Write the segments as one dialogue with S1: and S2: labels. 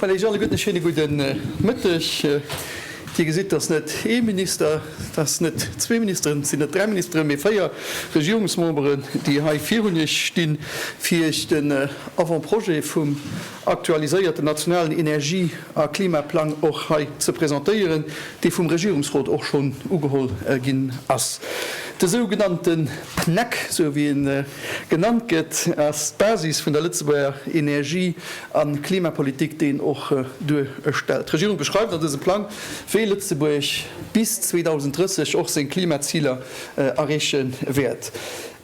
S1: Voilà, Iech alleguerten e schéine gudde Mëtteg. Dir gesitt, dass net ee Minister, dass net zwee Ministeren, et sinn net dräi Ministeren, mee véier Regierungsmemberen, déi hei virun Iech stinn, fir Iech den Avant-projet vum aktualiséierten nationalen Energie a Klimaplang och hei ze presentéieren, dee vum Regierungsrot och schonn ugeholl ginn ass. De sougenannte PNEC, sou wéi e genannt gëtt, ass d'Basis vun der Lëtzebuerger Energie a Klimapolitik, déi en och duerstellt. D'Regierung beschreift an dësem Plang, wéi Lëtzebuerg bis 2030 och seng Klimaziler erreeche wäert.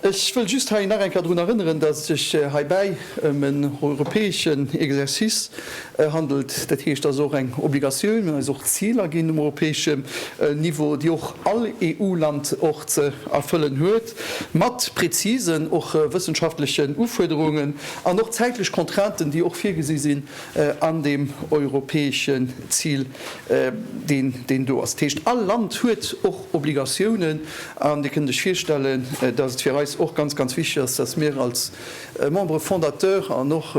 S1: Ech wëll just hei nach eng Kéier drun erënneren, datt et sech heibäi ëm en europäeschen Exercice handelt. Dat heescht, et ass och eng Obligatioun, mir hunn eis och Ziler ginn um europäeschem Niveau, déi och all EU-Land och ze erfëllen huet, mat prezisen, och wëssenschaftlechen Ufuerderungen an och zäitlech Contrainten, déi och virgesi sinn an deem europäeschen Zil, deen do ass. Dat heescht, all Land huet och Obligatiounen. An Dir kënnt lech virstellen, dass et fir eis och ganz, ganz wichteg ass, dass mir als Membre fondateur an och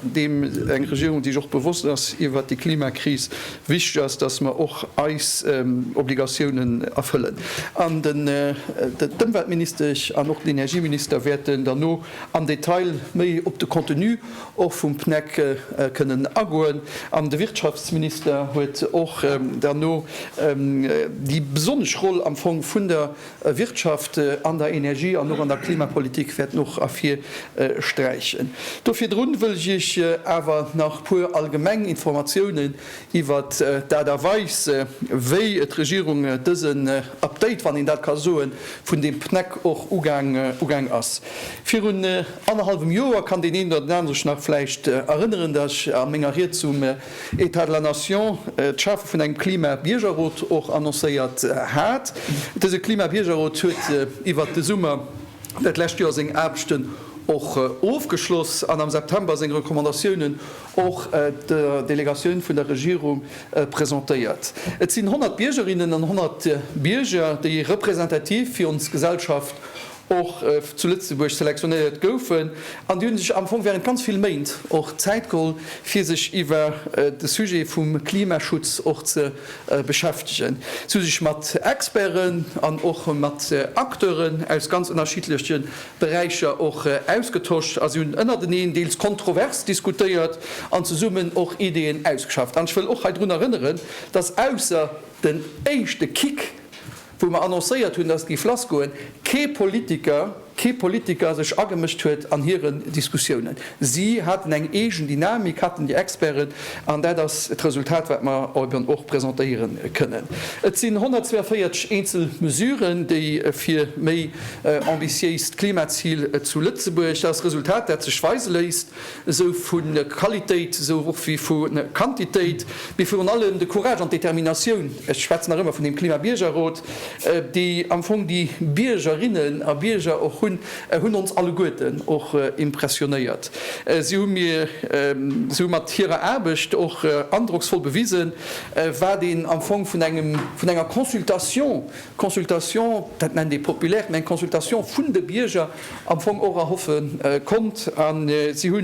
S1: deem eng Regierung, déi sech och bewosst ass iwwert déi Klimakris, wichteg ass, dass mer och eis Obligatiounen erfëllen. An d'Ëmweltministesch an och den Energieminister wäerten derno am Detail méi op de Contenu och vum PNEC kënnen agoen. An de Wirtschaftsminister huet och derno déi besonnesch Roll am Fong vun der Wirtschaft an der Energie an och an der Klimapolitik wäerten och ervirsträichen. Do virdrun wëll ech Iech awer nach puer allgemeng Informatiounen iwwert d'Aart a Weis, wéi d'Regierung dësen Update, wann een dat ka soen, vun deem PNEC och ugaang ass. Virun annerhallwem Joer kann deen een oder den anere sech nach vläicht erënneren, datt ech a menger Ried zum État de la Nation d'Schafe vun engem Klima-Biergerrot och annoncéiert hat. Dëse Klima-Biergerrot huet iwwert de Summer dat lescht Joer seng Aarbechten och ofgeschloss an am September seng Recommandatiounen och der Delegatioun vun der Regierung presentéiert. Et sinn 100 Biergerinnen an 100 Bierger, déi representativ fir ons Gesellschaft och zu Lëtzebuerg selektionéiert goufen an déi hu sech am Fong während ganz vill Méint och Zäit geholl, fir sech iwwer de Sujet vum Klimaschutz och ze beschäftegen. Si hu sech mat Experten an och mat Acteuren aus ganz ënnerschiddleche Beräicher och ausgetosch a si hunn ënnerteneen deels kontrovers diskutéiert an zesummen och Ideeën ausgeschafft. An ech wëll och hei drun erënneren, dass ausser den éischte Kick, wou mer annoncéiert hunn, dass et géif lassgoen, kee Politiker, kee Politiker sech agemëscht huet an hiren Diskussiounen. Si haten eng eegen Dynamik, haten déi Experten, an dat ass d'Resultat, wat mer eben och presentéiere kënnen. Et sinn 142 eenzel Mesuren, déi fir méi ambitiéist Klimazil zu Lëtzebuerg. Dat ass Resultat, dat sech weise léisst, esou vu Qualitéit esou och wéi vu Quantitéit, mee virun allem de Courage an d'Determinatioun, ech schwätzen nach ëmmer vun deem Klimabiergerrot, déi am Fong déi Biergerinnen a Bierger och hunn, hunn ons alleguerten och impressionéiert. Si hu mir, si hu mat hirer Aarbecht och androcksvoll bewisen, wat een am Fong vun engem, vun enger Consultation Consultation, dat nennt ee populaire, mä eng Consultation vun de Bierger am Fong och erhoffe konnt. A si hu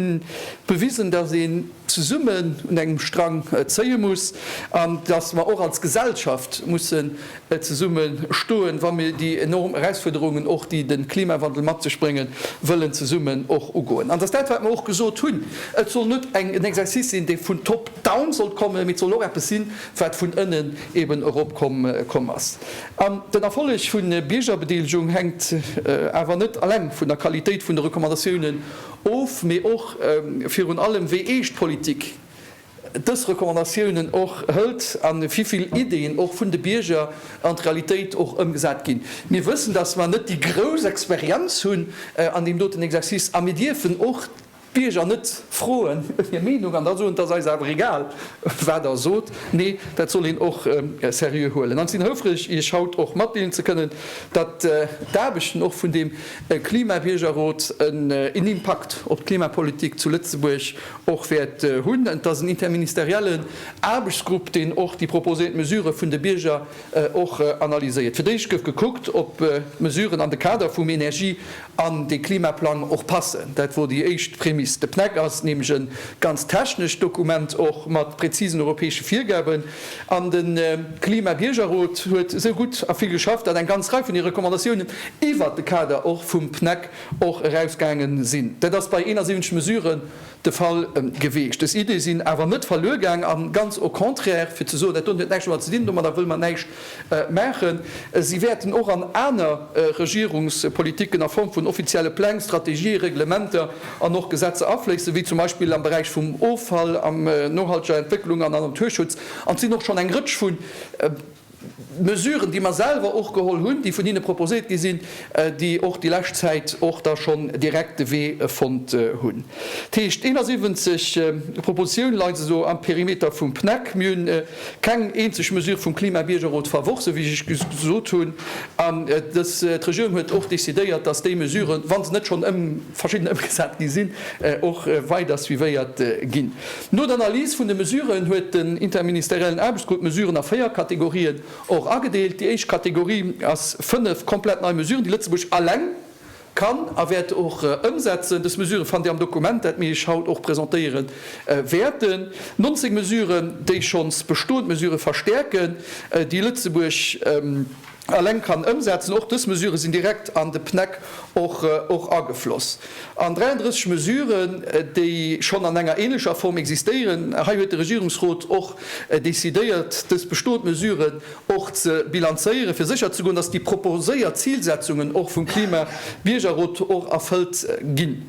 S1: bewisen, datt een zesummen un engem Strang zéie muss an datt mer och als Gesellschaft mussen zesumme stoen, wa mir déi enorm Erausfuerderungen och, déi de Klimawandel mat sech bréngen, wëllen zesummen och ugoen. An et ass dat, wat mer och gesot hunn, Et soll net en Exercice sinn, dee vun top down sollt kommen, mee et soll och eppes sinn, wat vun ënnen eben erop komm ass. An den Erfolleg vu Biergerbedeelegung hänkt awer net alleng vun der Qualitéit vun de Recommandatiounen of, mee och virun allem wéi eescht d'Politik dës Recommandatiounen och hëlt a wivill Ideeën och vun de Bierger an d'Realitéit och ëmgesat ginn. Mir wëssen, dass mer net déi grouss Experienz hunn an deem doten Exercice a mir dierfen och d'Bierger net froen ëm hir Meenung an da soen, et ass eis awer egal, wat Der sot. Nee, dat soll een och seriö huelen. An ech sinn houfreg, Iech haut och matdeelen ze kënnen, datt d'Aarbechten och vun deem Klimabiergerrot en Impakt op d'Klimapolitik zu Lëtzebuerg och wäert hunn. Et ass en interministeriellen Aarbechtsgrupp, deen och déi proposéiert Mesurë vun de Bierger och analyséiert. Fir d'éischt gouf gekuckt, ob d'Mesuren an de Kader vum Energie an de Klimaplang och passen. Dat wor déi éischt Prämiss. De PNEC ass en. nämlech e ganz technescht Dokument och mat präzisen europäesche Virgaben. An de Klima-Biergerrot huet esou gutt a vill geschafft, datt eng ganz Rei vun hire Recommandatiounen iwwert de Kader och vum PNEC och erausgaange sinn. Dat ass bei 71 Mesuren de Fall geweecht. Dës Iddie sinn awer net verluer gaang a ganz au contraire, fir ze soen, dat doten huet näischt domadder ze dinn, domadder wëlle mer näischt maachen. Si wäerten och an aner Regierungspolitiken a Form vun offizielle Pläng, Strategië, Reglementer an och Gesetzer afléissen, wéi zum Beispill am Beräich vum Offall, am nohalteger Entwécklung an am Naturschutz. An et sinn och schonn eng Rëtsch vu Mesuren, déi mer selwer och geholl hunn, déi vun hinne proposéiert gi sinn, déi och déi lescht Zäit och da schonn direkt de Wee fonnt hunn. Dat heescht, 71 Propositioune leien esou am Perimeter vum PNEC. Mir hunn keng eenzeg Mesure vum Klimabiergerrot verworf, sou wéi ech gesot hunn. An dës, d'Regierung huet och decidéiert, dass déi Mesuren, wa se net schonn ëm, verschidden ëmgesat gi sinn, och weider suivéiert ginn. No der Analys vun de Mesuren huet den interministeriellen Aarbechtsgrupp d'Mesuren a 4 Kategorien och agedeelt. Déi éischt Kategorie ass 5 komplett nei Mesuren, déi Lëtzebuerg alleng kann a wäert och ëmsetzen. Dës Mesurë fannt Dir am Dokument, dat mir Iech haut och presentéiere wäerten. 19 Mesuren, déi schonns bestoend Mesurë verstäerken, déi Lëtzebuerg Alleng kann ëmsetzen. Och dës Mesurë sinn direkt an de PNEC och och agefloss. An 33 Mesuren, déi schonn an enger ähnlecher Form existéieren. Hei huet de Regierungsrot och decidéiert, dës bestoend Mesuren och ze bilanzéieren, fir sécher ze goen, dass déi proposéiert Zilsetzungen och vum Klima-Biergerrot och erfëllt ginn.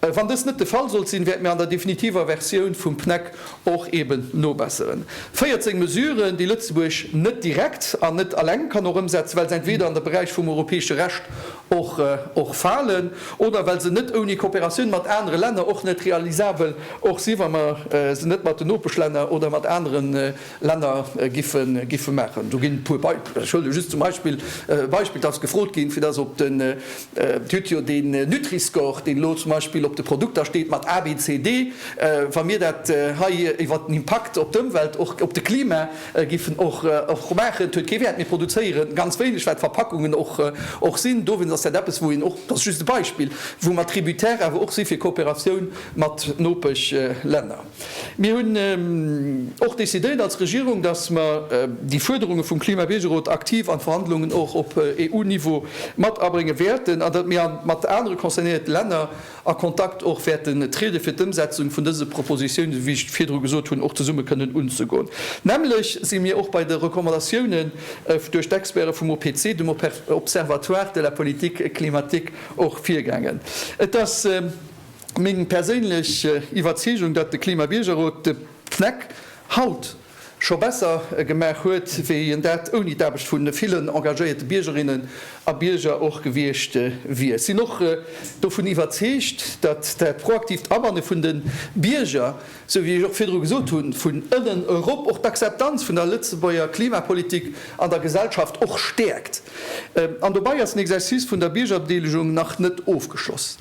S1: Wann dëst net de Fall sollt sinn, wäerte mir an der definitiver Versioun vum PNEC och eben nobesseren. 14 Mesuren, déi Lëtzebuerg net direkt an net alleng kann och ëmsetzen, well se entweder an de Beräich vum europäesche Recht och och falen oder well se net ouni Kooperatioun mat anere Länner och net realisabel och si wa mer se net mat den Nopeschlänner oder mat anere Länner giffe giffe maachen. Do ginn e puer Beispiller, ech huele just zum Beispill e Beispill, et ass gefrot ginn, fir dass op den, Dir hutt jo deen Nutri-Score, deen elo zum Beispill op de Produkter steet mat A, B, C, D, wa mir dat hei iwwert den Impakt op d'Ëmwelt, och op de Klima giffen och och maachen, et huet kee Wäert, mir produzéiere ganz wéineg, wat Verpackungen och och sinn. Dowéinst ass dat eppes, wou een och, dat ass just e Beispill, wou mer tributaire awer och si fir Kooperatioun mat Nopeschlänner. Mir hunn och decidéiert als Regierung, dass mer déi Fuerderunge vum Klimabiergerrot aktiv an d'Verhandlungen och op EU-Niveau mat abrénge wäerten an datt mir mat anere concernéierte Länner a Kontakt och wäerten triede fir d'Ëmsetzung vun dëse Propositiounen, esou wéi ech virdru gesot hunn, och zesumme kënnen unzegoen. Nämlech si mir och bei de Recommandatiounen duerch d'Experte vum OPC, dem Observatoire de la politique climatique, och virgaangen. Et ass. Meng perséinlech Iwwerzeegung, datt de Klimabiergerrot de PNEC haut scho besser gemaach huet, wéi en dat ouni d'Aarbecht vu villen engagéierte Biergerinnen a Bierger och gewiescht wier. Ech sinn och dovun iwwerzeegt, datt dat proaktiivt Abanne vun de Bierger, sou wéi ech och virdru gesot hunn, vun ënnen erop och d'Akzeptanz vun der Lëtzebuerger Klimapolitik an der Gesellschaft och stäerkt. An dobei ass den Exercice vun der Biergerbedeelegung nach net ofgeschloss.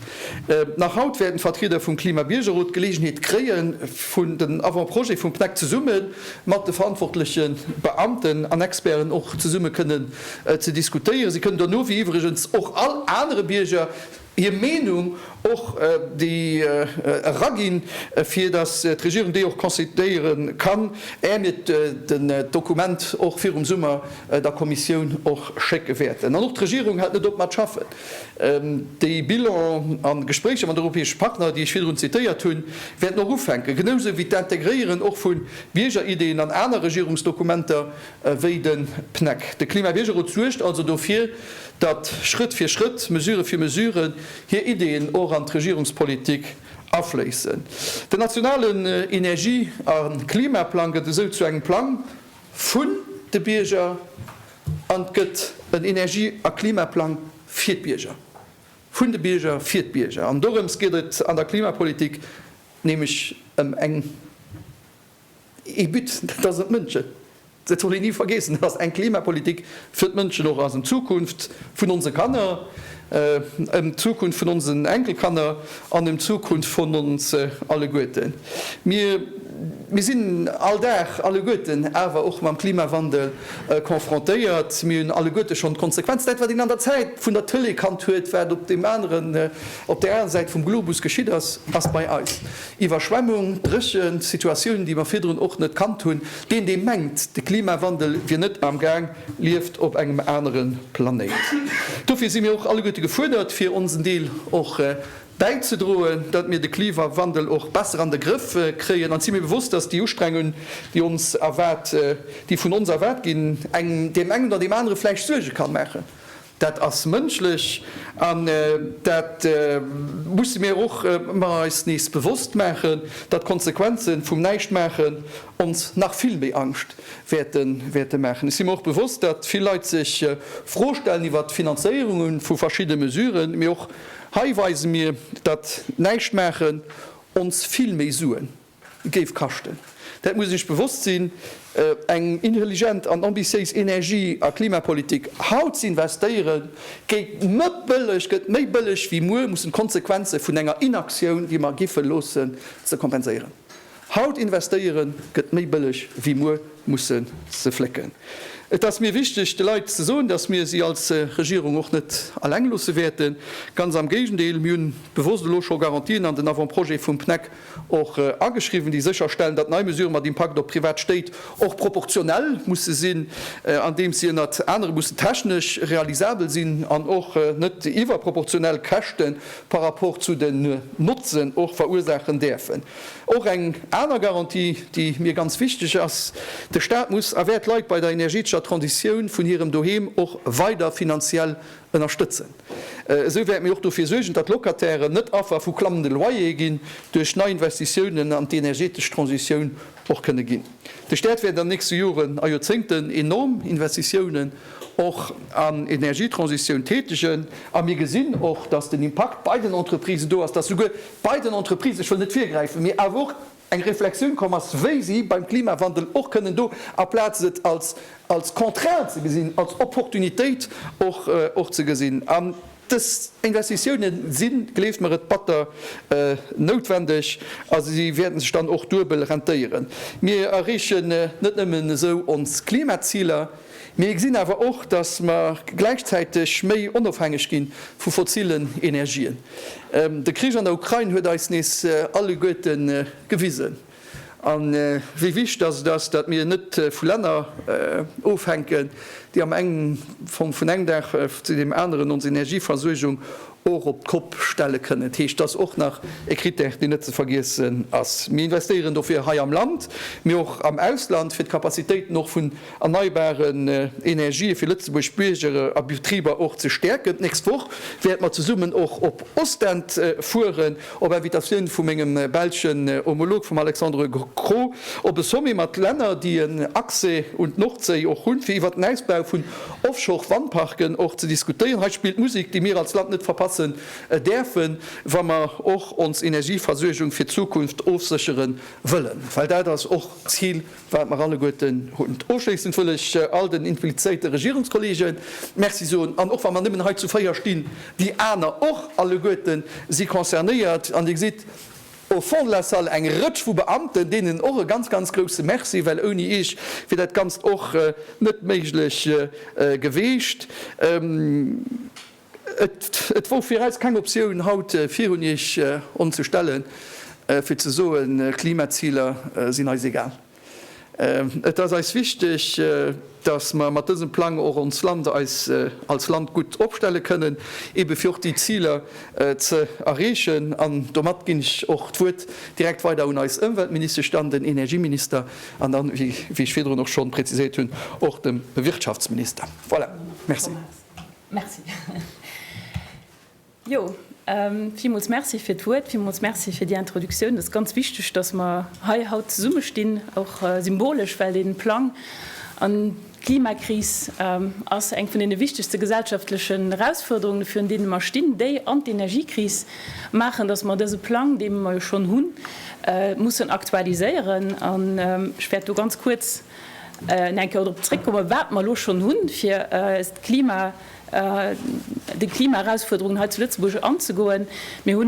S1: Nach haut wäerten d'Vertrieder vum Klimabiergerrot d'Geleegenheet kréien, vun den Avant-projete vum PNEC zesumme mat de verantwortleche Beamten an Experten och zesumme kënnen ze diskutéieren. Si kënnen dono, wéi iwwregens och all anere Bierger, hir Meenung och déi eraginn, fir datt d'Regierung déi och considéiere kann, är mir den d'Dokument och virum Summer der Kommissioun och schécke wäerten. An och d'Regierung hält net op mat schaffen. Déi Bilan a Gespréicher mat europäesche Partner, déi ech virdrun zitéiert hunn, wäerten och ufänken, genousou wéi d'Integréieren och vu Biergeriddeen an aner Regierungsdokumenter wéi de PNEC. De Klimabiergerrot suergt also dofir, datt Schrëtt fir Schrëtt, Mesure fir Mesure hir Ideeën och an d'Regierungspolitik afléissen. Den nationalen Energie a Klimaplang gëtt esou zu engem Plang vun de Bierger an et gëtt en Energie a Klimaplang fir d'Bierger, vun de Bierger fir d'Bierger. An dorëms geet et an der Klimapolitik, nämlech ëm eng. Ee But, dat ass ëm d'Mënschen. Dat soll een ni vergeessen. Dat ass eng Klimapolitik fir d'Mënschen och ass, ëm d'Zukunft vun onse Kanner, ëm d'Zukunft vun onsen Enkelkanner an ëm d'Zukunft vun ons alleguerten. Mir. Mir sinn all Dag alleguerten awer och mam Klimawandel confrontéiert. Mir hunn alleguerte schonn d'Konsequenzen. Dat, wat een an der Zäit vun der Tëlee kannt huet, wat op deem aneren, op där anerer Säit vum Globus geschitt ass, ass bei eis. Iwwerschwemmung, Dréchent, Situatiounen, déi mer virdrun och net kannt hunn. Deen, dee mengt, de Klimawandel wier net am Gaang, lieft op engem anere Planéit. Dofir si mir och alleguerte gefuerdert, fir onsen Deel och bäizedroen, datt mir de Klimawandel och besser an de Grëff kréien. An et si mir bewosst, datt déi Ustrengung, déi ons erwaart, déi vun ons erwaart ginn, engem, deem engen oder deem anere vläicht Suerge kann maachen. Dat ass mënschlech an dat musse mir och ëmmer eis nees bewosst maachen, datt d'Konsequenze vum Näischtmaachen ons nach vill méi Angscht wäerte maachen. Ech si mer och bewosst, datt vill Leit sech Froe stellen iwwert d'Finanzéierunge vu verschidde Mesuren. Mee och hei weise mir, datt Näischtmaachen ons vill méi Suen géif kaschten. Dat muss Iech bewosst sinn. Eng intelligent an ambitiéis Energie a Klimapolitik haut ze investéieren, gétt net bëlleg, gëtt méi bëlleg wéi muer mussen d'Konsequenze vun enger Inaktioun, déi mer giffe loossen, ze kompenséieren. Haut investéieren gëtt méi bëlleg wéi muer mussen ze flécken. Et ass mir wichteg de Leit ze soen, datt mir si als Regierung och net alleng loosse wäerten. Ganz am Géigendeel, mir hunn bewosst elo scho Garantien an den Avant-projet vum PNEC och ageschriwwen, déi sécherstellen, datt nei Mesurë mat Impakt op privat Stéit och proportionell musse sinn, andeems si ënnert anerem mussen technesch realisabel sinn an och net iwwerproportionell Käschte par rapport zu den Notzen och verursaachen däerfen. Och eng aner Garantie, déi mir ganz wichteg ass, De Staat muss a wäert d'Leit bei der energetescher Transitioun vun hirem Doheem och weider finanziell ënnerstëtzen. Esou wäerte mir och dofir suergen, datt d'Locatairen net Affer vu klammende Loyere ginn, duerch nei Investitiounen an d'energetesch Transitioun och kënne ginn. De Staat wäert an den nächste Joren a Joerzéngten enorm Investitiounen och an Energietransitioun tätegen a mir gesinn och, datt den Impakt bei den Entreprisen do ass, datt souguer bei den Entreprisen, ech wëll net virgräifen, mee awer och eng Reflexioun komm ass, wéi si beim Klimawandel och kënnen do, aplaz et als als Contrainte ze gesinn, als Opportunitéit och och ze gesinn. An dës Investitiounen sinn, gleeft mer et, batter noutwendeg a si wäerten sech dann och duebel rentéieren. Mir erreechen net nëmmen esou ons Klimaziler, mir gesinn awer och, datt mer gläichzäiteg méi onofhängeg gi vu fossilen Energien. De Krich an der Ukrain huet eis nees alleguerte gewisen, a wéi wichteg dass et ass, datt mir net vu Länner ofhänken, déi am eng Fong vun engem Dag zu deem aneren ons Energieversuergung och op d'Kopp stelle kënnen. Dat heescht, dat ass och nach e Critère, deen net ze vergiessen ass. Mir investéieren dofir hei am Land, mee och am Ausland, fir d'Capacitéiten och vun erneibaren Energië fir Lëtzebuerg Bierger a Betriber och ze stäerken. D'nächst Woch wäerte mer zesummen och op Ostend fueren, op Invitatioun vu mengem belschen Homolog, vum Alexandre Croo, op e Sommet mat Länner, déi en Accès un d'Nordséi och hunn, fir iwwert den Ausbau vun Offshore-Wandparken och ze diskutéieren. Hei spillt d'Musek, déi mir als Land net verpassen däerfen, wa mer och ons Energieversuergung fir d'Zukunft ofséchere wëllen, well dat ass och d'Zil wat mer alleguerten hunn. Ofschléissend wëll ech all den implizéierte Regierungskollege Merci soen, an och wa mer nëmmen hei zu 4 stinn, déi aner och alleguerte si concernéiert. An Dir gesitt au fond de la salle eng Rëtsch vu Beamten, deenen och e ganz, ganz grouse Merci, well ouni Iech wier dat Ganzt och net méiglech geweecht. Et wor fir eis keng Optioun, haut virun Iech on ze stellen, fir ze soen, Klimaziler sinn eis egal. Et ass eis wichteg, datt mer mat dësem Plang och ons Land, eis als Land gutt opstelle kënnen, ebe fir och déi Ziler ze erreechen. An domat ginn ech och d'Wuert direkt weider un eis Ëmweltministesch, dann den Energieminister an dann, wéi ech virdrun och schonn präziséiert hunn, och dem Wirtschaftsminister. Voilà, merci.
S2: Merci. Jo, villmools Merci fir d'Wuert, villmools Merci fir déi Introduktioun. Et ass ganz wichteg, dass mer hei haut zesummestinn, och symbolesch, well dee Plang an d'Klimakris ass eng vun deene wichtegste gesellschaftlechen Erausfuerderungen, virun deene mer stinn. Déi an d'Energiekris maachen, dass mer dëse Plang, dee mer jo schonn hunn, mussen aktualiséieren. An ech wäert do ganz kuerz eng Kéier drop zréckkommen, wat mer elo schonn hunn, fir d'Klima. de Klimaerausfuerderungen hei zu Lëtzebuerg anzegoen. Mir hu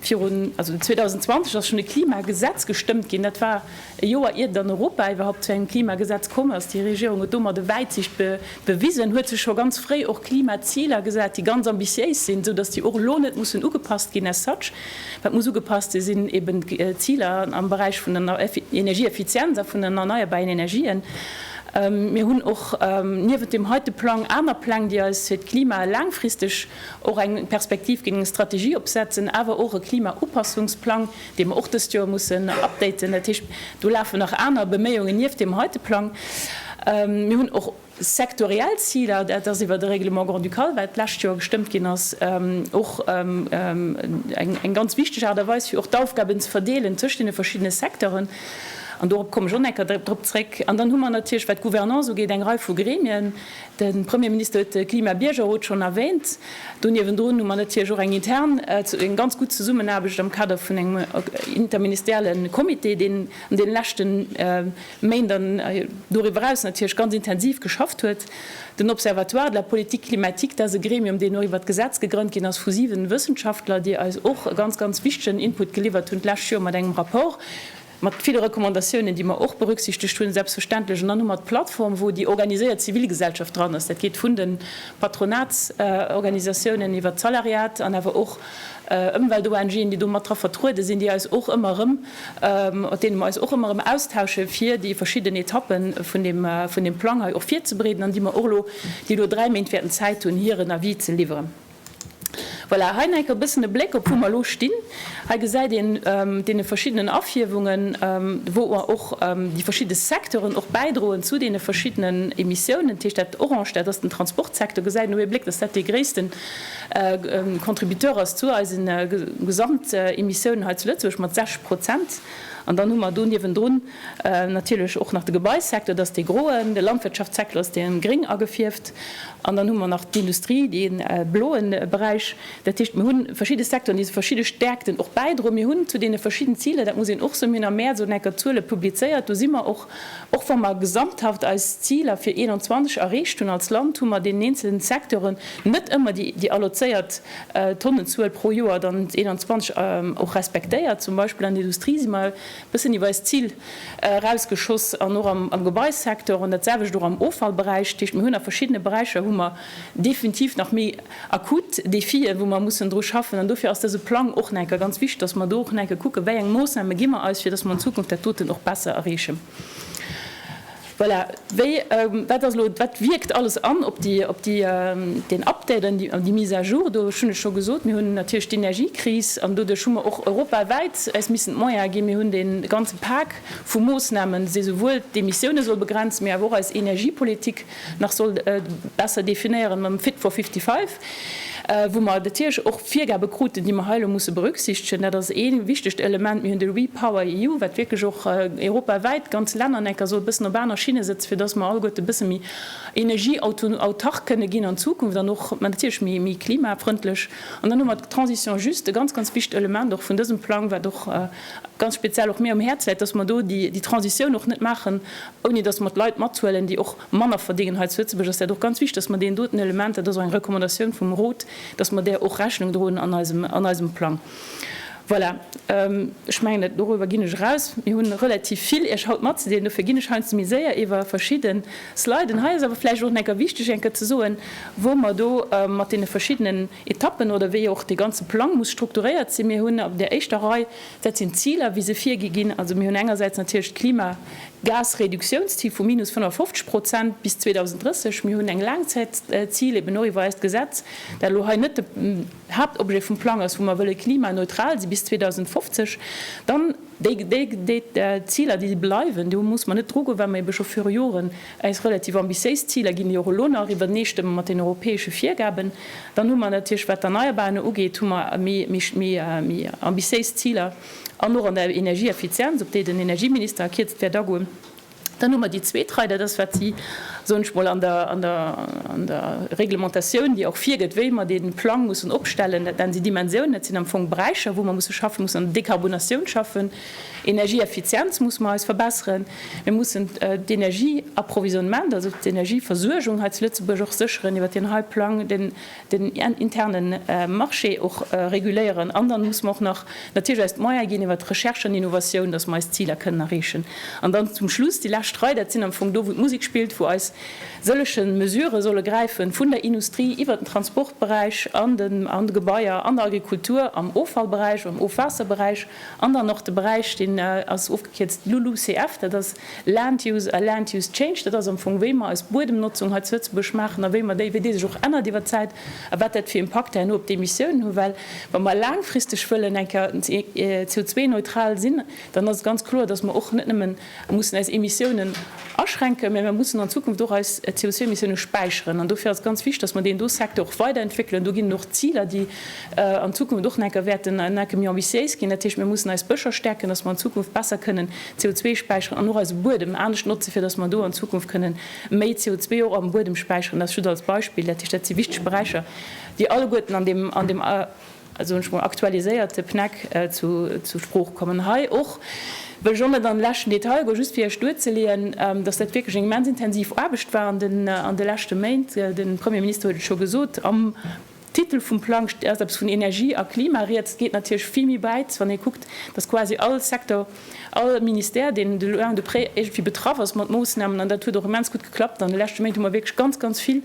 S2: virun, also 2020 ass schonn e Klimagesetz gestëmmt ginn. Dat war e Joer iert et an Europa iwwerhaupt zu engem Klimagesetz komm ass. Déi Regierung huet domat e Wäitsicht bewisen, huet sech scho ganz fréi och Klimaziler gesat, déi ganz ambitiéis sinn, esou datt déi och elo net mussen ugepasst ginn as such. Wat muss ugepasst sinn, sinn eben d'Ziler am Beräich vun der Energieeffizienz a vun den erneierbaren Energien. Mir hunn och niewent deem heite Plang aner Pläng, déi eis fir d'Klima laangfristeg och eng Perspektiv ginn, eng Strategie opsetzen, awer och e Klimaupassungsplang, dee mer och dëst Joer mussen updaten. Dat heescht, do lafen nach aner Beméiungen nieft deem heite Plang. Mir hunn och Sektoriell Ziler, dat ass iwwert e Règlement grand-ducal, wat d'lescht Joer gestëmmt ginn ass, och eng ganz wichteg Aart a Weis, fir och d'Aufgaben ze verdeelen tëscht deene verschiddene Secteuren. An dorop kommen ech och nach eng Kéier drop zréck. An dann hu mer natierlech, wat d'Gouvernance ugeet, eng Rei vu Gremien. De Premierminister huet de Klimabiergerrot schonn erwähnt. Do niewendrun hu mer natierlech och eng intern, eng ganz gutt Zesummenaarbecht am Kader vun engem interministerielle Comité, deen an deene leschten Méint an doriwwer eraus natierlech ganz intensiv geschafft huet. Den Observatoire de la politique climatique, dat ass e Gremium, deen och iwwert d'Gesetz gegrënnt ginn ass vu 7 Wëssenschaftler, déi eis och e ganz, ganz wichtegen Input geliwwert hunn d'lescht Joer mat engem Rapport, mat ville Recommandatiounen, déi mer och berücksichtegt hunn, selbstverständlech. An dann hu mer d'Plattform, wou déi organiséiert Zivilgesellschaft dran ass. Dat geet vun de Patronatsorganisatiounen iwwert d'Salariat an awer och Ëmwelt-ONGen, déi do mat dra vertruede sinn, déi eis och ëmmer erëm, mat deene mer eis och ëmmer erëm austausche fir déi verschidden Etappe vun deem, vun deem Plang hei och virzebereeden an déi mer och elo, déi elo 3 Méint wäerten Zäit hunn, hiren Avis ze liwweren. Voilà, hei nach eng Kéier e bëssen e Bléck op wou mer elo stinn. Hei gesäit een deene verschiddenen Afierwungen, wou mer och déi verschidde Secteuren och bäidroen zu deene verschiddenen Emissiounen. Dat heescht, dat Orange, dat ass den Transportsecteur, gesäit een op ee Bléck, dass dat dee gréissten Contributeur ass zu eisen Gesamtemissiounen hei zu Lëtzebuerg mat 60 Prozent. An dann hu mer do niewendrun natierlech och nach de Gebaisecteur, dat ass dee groen, de Landwirtschaftssecteur ass dee gréng agefierft an dann hu mer nach d'Industrie, dee bloe Beräich. Dat heescht, mir hu verschidde Secteuren, déi zu verschidde Stäerkten och bäidroen. Mir hunn zu deene verschidden Ziler, dat muss een och soen, mir hunn am Mäerz och enker d'Zuele publizéiert, do si mer och, Och wa mer gesamthaft eis Ziler fir 21 erreecht hunn als Land, hu mer deenen eenzelen Secteuren net ëmmer déi allozéiert Tonnenzuel pro Joer dann 21 och respektéiert. Zum Beispill an der Industrie si mer e bëssen iwwer eist Zil erausgeschoss an och am Gebaisecteur an dat selwecht och am Offallberäich. Dat heescht, mir hunn a verschiddene Beräicher hu mer definitiv nach méi akut Defien, wou mer mussen dru schaffen. An dofir ass dëse Plang och nach eng Kéier ganz wichteg, dass mer do och nach eng Kéier kucken, wéi eng Moossname gi mer eis, fir dass mer an Zukunft dat doten och besser erreechen. Voilà. Wéi, wat ass elo, wat wierkt alles an op déi, op déi, deen Update an déi, an déi Mise à jour? Do hunn ech scho gesot, mir hunn natierlech d'Energiekris an doduerch hu mer och europawäit eis missen d'Moyene ginn. Mir hunn dee ganze Pak vu Moossnamen, dee souwuel d'Emissioune soll begrenzen, mee awer och eis Energiepolitik nach soll besser definéieren mam Fit for 55, wou mer natierlech och Virgabe kruten, déi mer hei elo musse berücksichtegen. Dat ass ee wichtegt Element. Mir hunn de REPowerEU, wat wierklech och europawäit d'ganz Länner an enker soll e bëssen op aner Schinne sëtzen, fir dass mer alleguerte e bësse méi energieautark kënne ginn an Zukunft an och natierlech méi klimafrëndlech. An dann hu mer d'Transition juste, e ganz, ganz wichtegt Element och vun dësem Plang, wat och ganz speziell och mir um Häerz läit, dass mer do déi Transitioun och net maachen, ouni dass mer d'Leit mathuelen, déi och manner verdéngen hei zu Lëtzebuerg, ass dat och ganz wichteg, dass mer deen doten Element, dat ass och eng Recommandatioun vum Rot, dass mer där och Rechnung droen an eisem, an eisem Plang. Voilà, ech mengen, dat doriwwer ginn ech eraus. Mir hunn relativ vill Iech haut matzedeelen, dofir ginn ech heiansdo méi séier iwwer verschidde Sliden. Hei ass awer vläicht och nach eng Kéier wichteg, eng Kéier ze soen, wou mer do mat deene verschiddenen Etappen oder wéi och dee ganze Plang muss strukturéiert sinn. Mir hunn op där éischter Rei, dat sinn d'Ziler, wéi se virgi ginn. Also mir hunn engersäits natierlech d'Klima, Gasreduktiounsziel vu minus 55 Prozent bis 2030. Mir hunn eng Laangzäitzil, eben och iwwer eist Gesetz, dat elo hei net de Haaptobjet vum Plang ass, wou mer wëlle klimaneutral si bis 2050. Dann déi, déi, déi Ziler, déi bleiwen, do muss mer net drugoen, well mer ebe scho viru Joren eis relativ ambitiéis Ziler ginn, déi och elo nach iwwerneestëmme mat den europäesche Virgaben. Dann hu mer natierlech, wat d'Erneierbaren ugeet, hu mer méi, méi, méi ambitiéis Ziler. An och an der Energieeffizienz, op déi den Energieminister a Kierzt wäert agoen. Dann hu mer déi zweet Rei, dat ass, wat si, soen ech mol, an der, an der, an der Reglementatioun, déi och virgëtt, wéi mer dee Plang mussen opstellen, dat nennen si Dimensiounen, dat sinn am Fong Beräicher, wou mer musse schaffen, mussen an der Dekarbonatioun schaffen, Energieeffizienz musse mer eis verbesseren, mir mussen d'Energieapprovisionnement, also d'Energieversuergung hei zu Lëtzebuerg och sécheren iwwert deen hei Plang, den, den interne Marché och reguléieren an dann muss mer och nach natierlech eis d'Moyene ginn iwwert Recherche an Innovatioun, dass mer eis Ziler kënnen erreechen. An dann zum Schluss déi lescht Rei, dat sinn am Fong do, wou d'Musek spillt, wou eis sëllege Mesurë solle gräifen, vun der Industrie iwwert den Transportberäich an den an de Gebaier, an der Agrikultur, am Offallberäich, am Ofwaasserberäich an dann och de Beräich, deen ass ofgekierzt LULUCF, dat ass Land Use a Land Use Change, dat ass am Fong, wéi mer eis Buedemnotzung hei zu Lëtzebuerg maachen a wéi mer déi, wéi déi sech och ännert iwwer d'Zäit a wat dat fir Impakter herno op d'Emissiounen hunn. Well wa mer laangfristeg wëllen eng Kéier CO2-neutral sinn, dann ass et ganz kloer, dass mer och net nëmmen mussen eis Emissiounen aschränken, mä mer mussen an Zukunft och eis CO2-Emissiounen späicheren. An dofir ass et ganz wichtig, dass mer deen do Secteur och weiderentwéckelen. Do ginn et och Ziler, déi an Zukunft och nach eng Kéier wäerten nach eng Kéier méi ambitiéis ginn. Dat heescht, mir mussen eis Bëscher stäerken, dass mer an Zukunft besser kënnen CO2 späicheren an och eise Buedem anescht notzen, fir dass mer do an Zukunft kënnen méi CO2 och am Buedem späicheren. Dat just als Beispill. Dat heescht, dat si wichteg Beräicher, déi alleguerten an deem, an deem, soen ech mol, aktualiséierte PNEC zu, zu Sprooch kommen. Hei och wëll ech och net an de leschten Detail goen, just fir Iech duerzeleeën, dass dat wierklech eng immens intensiv Aarbecht war an den, an de leschte Méint. De Premierminister huet et scho gesot, am Titel vum Plang ass eppes vun Energie a Klima rieds. Et geet natierlech vill méi wäit, wann ee kuckt, dass quasi all Secteur, all Ministère, deen de loin ou de près iergendwéi betraff ass mat Moossnamen, an dat huet och immens gutt geklappt an de leschte Méint, hu mer wierklech ganz, ganz vill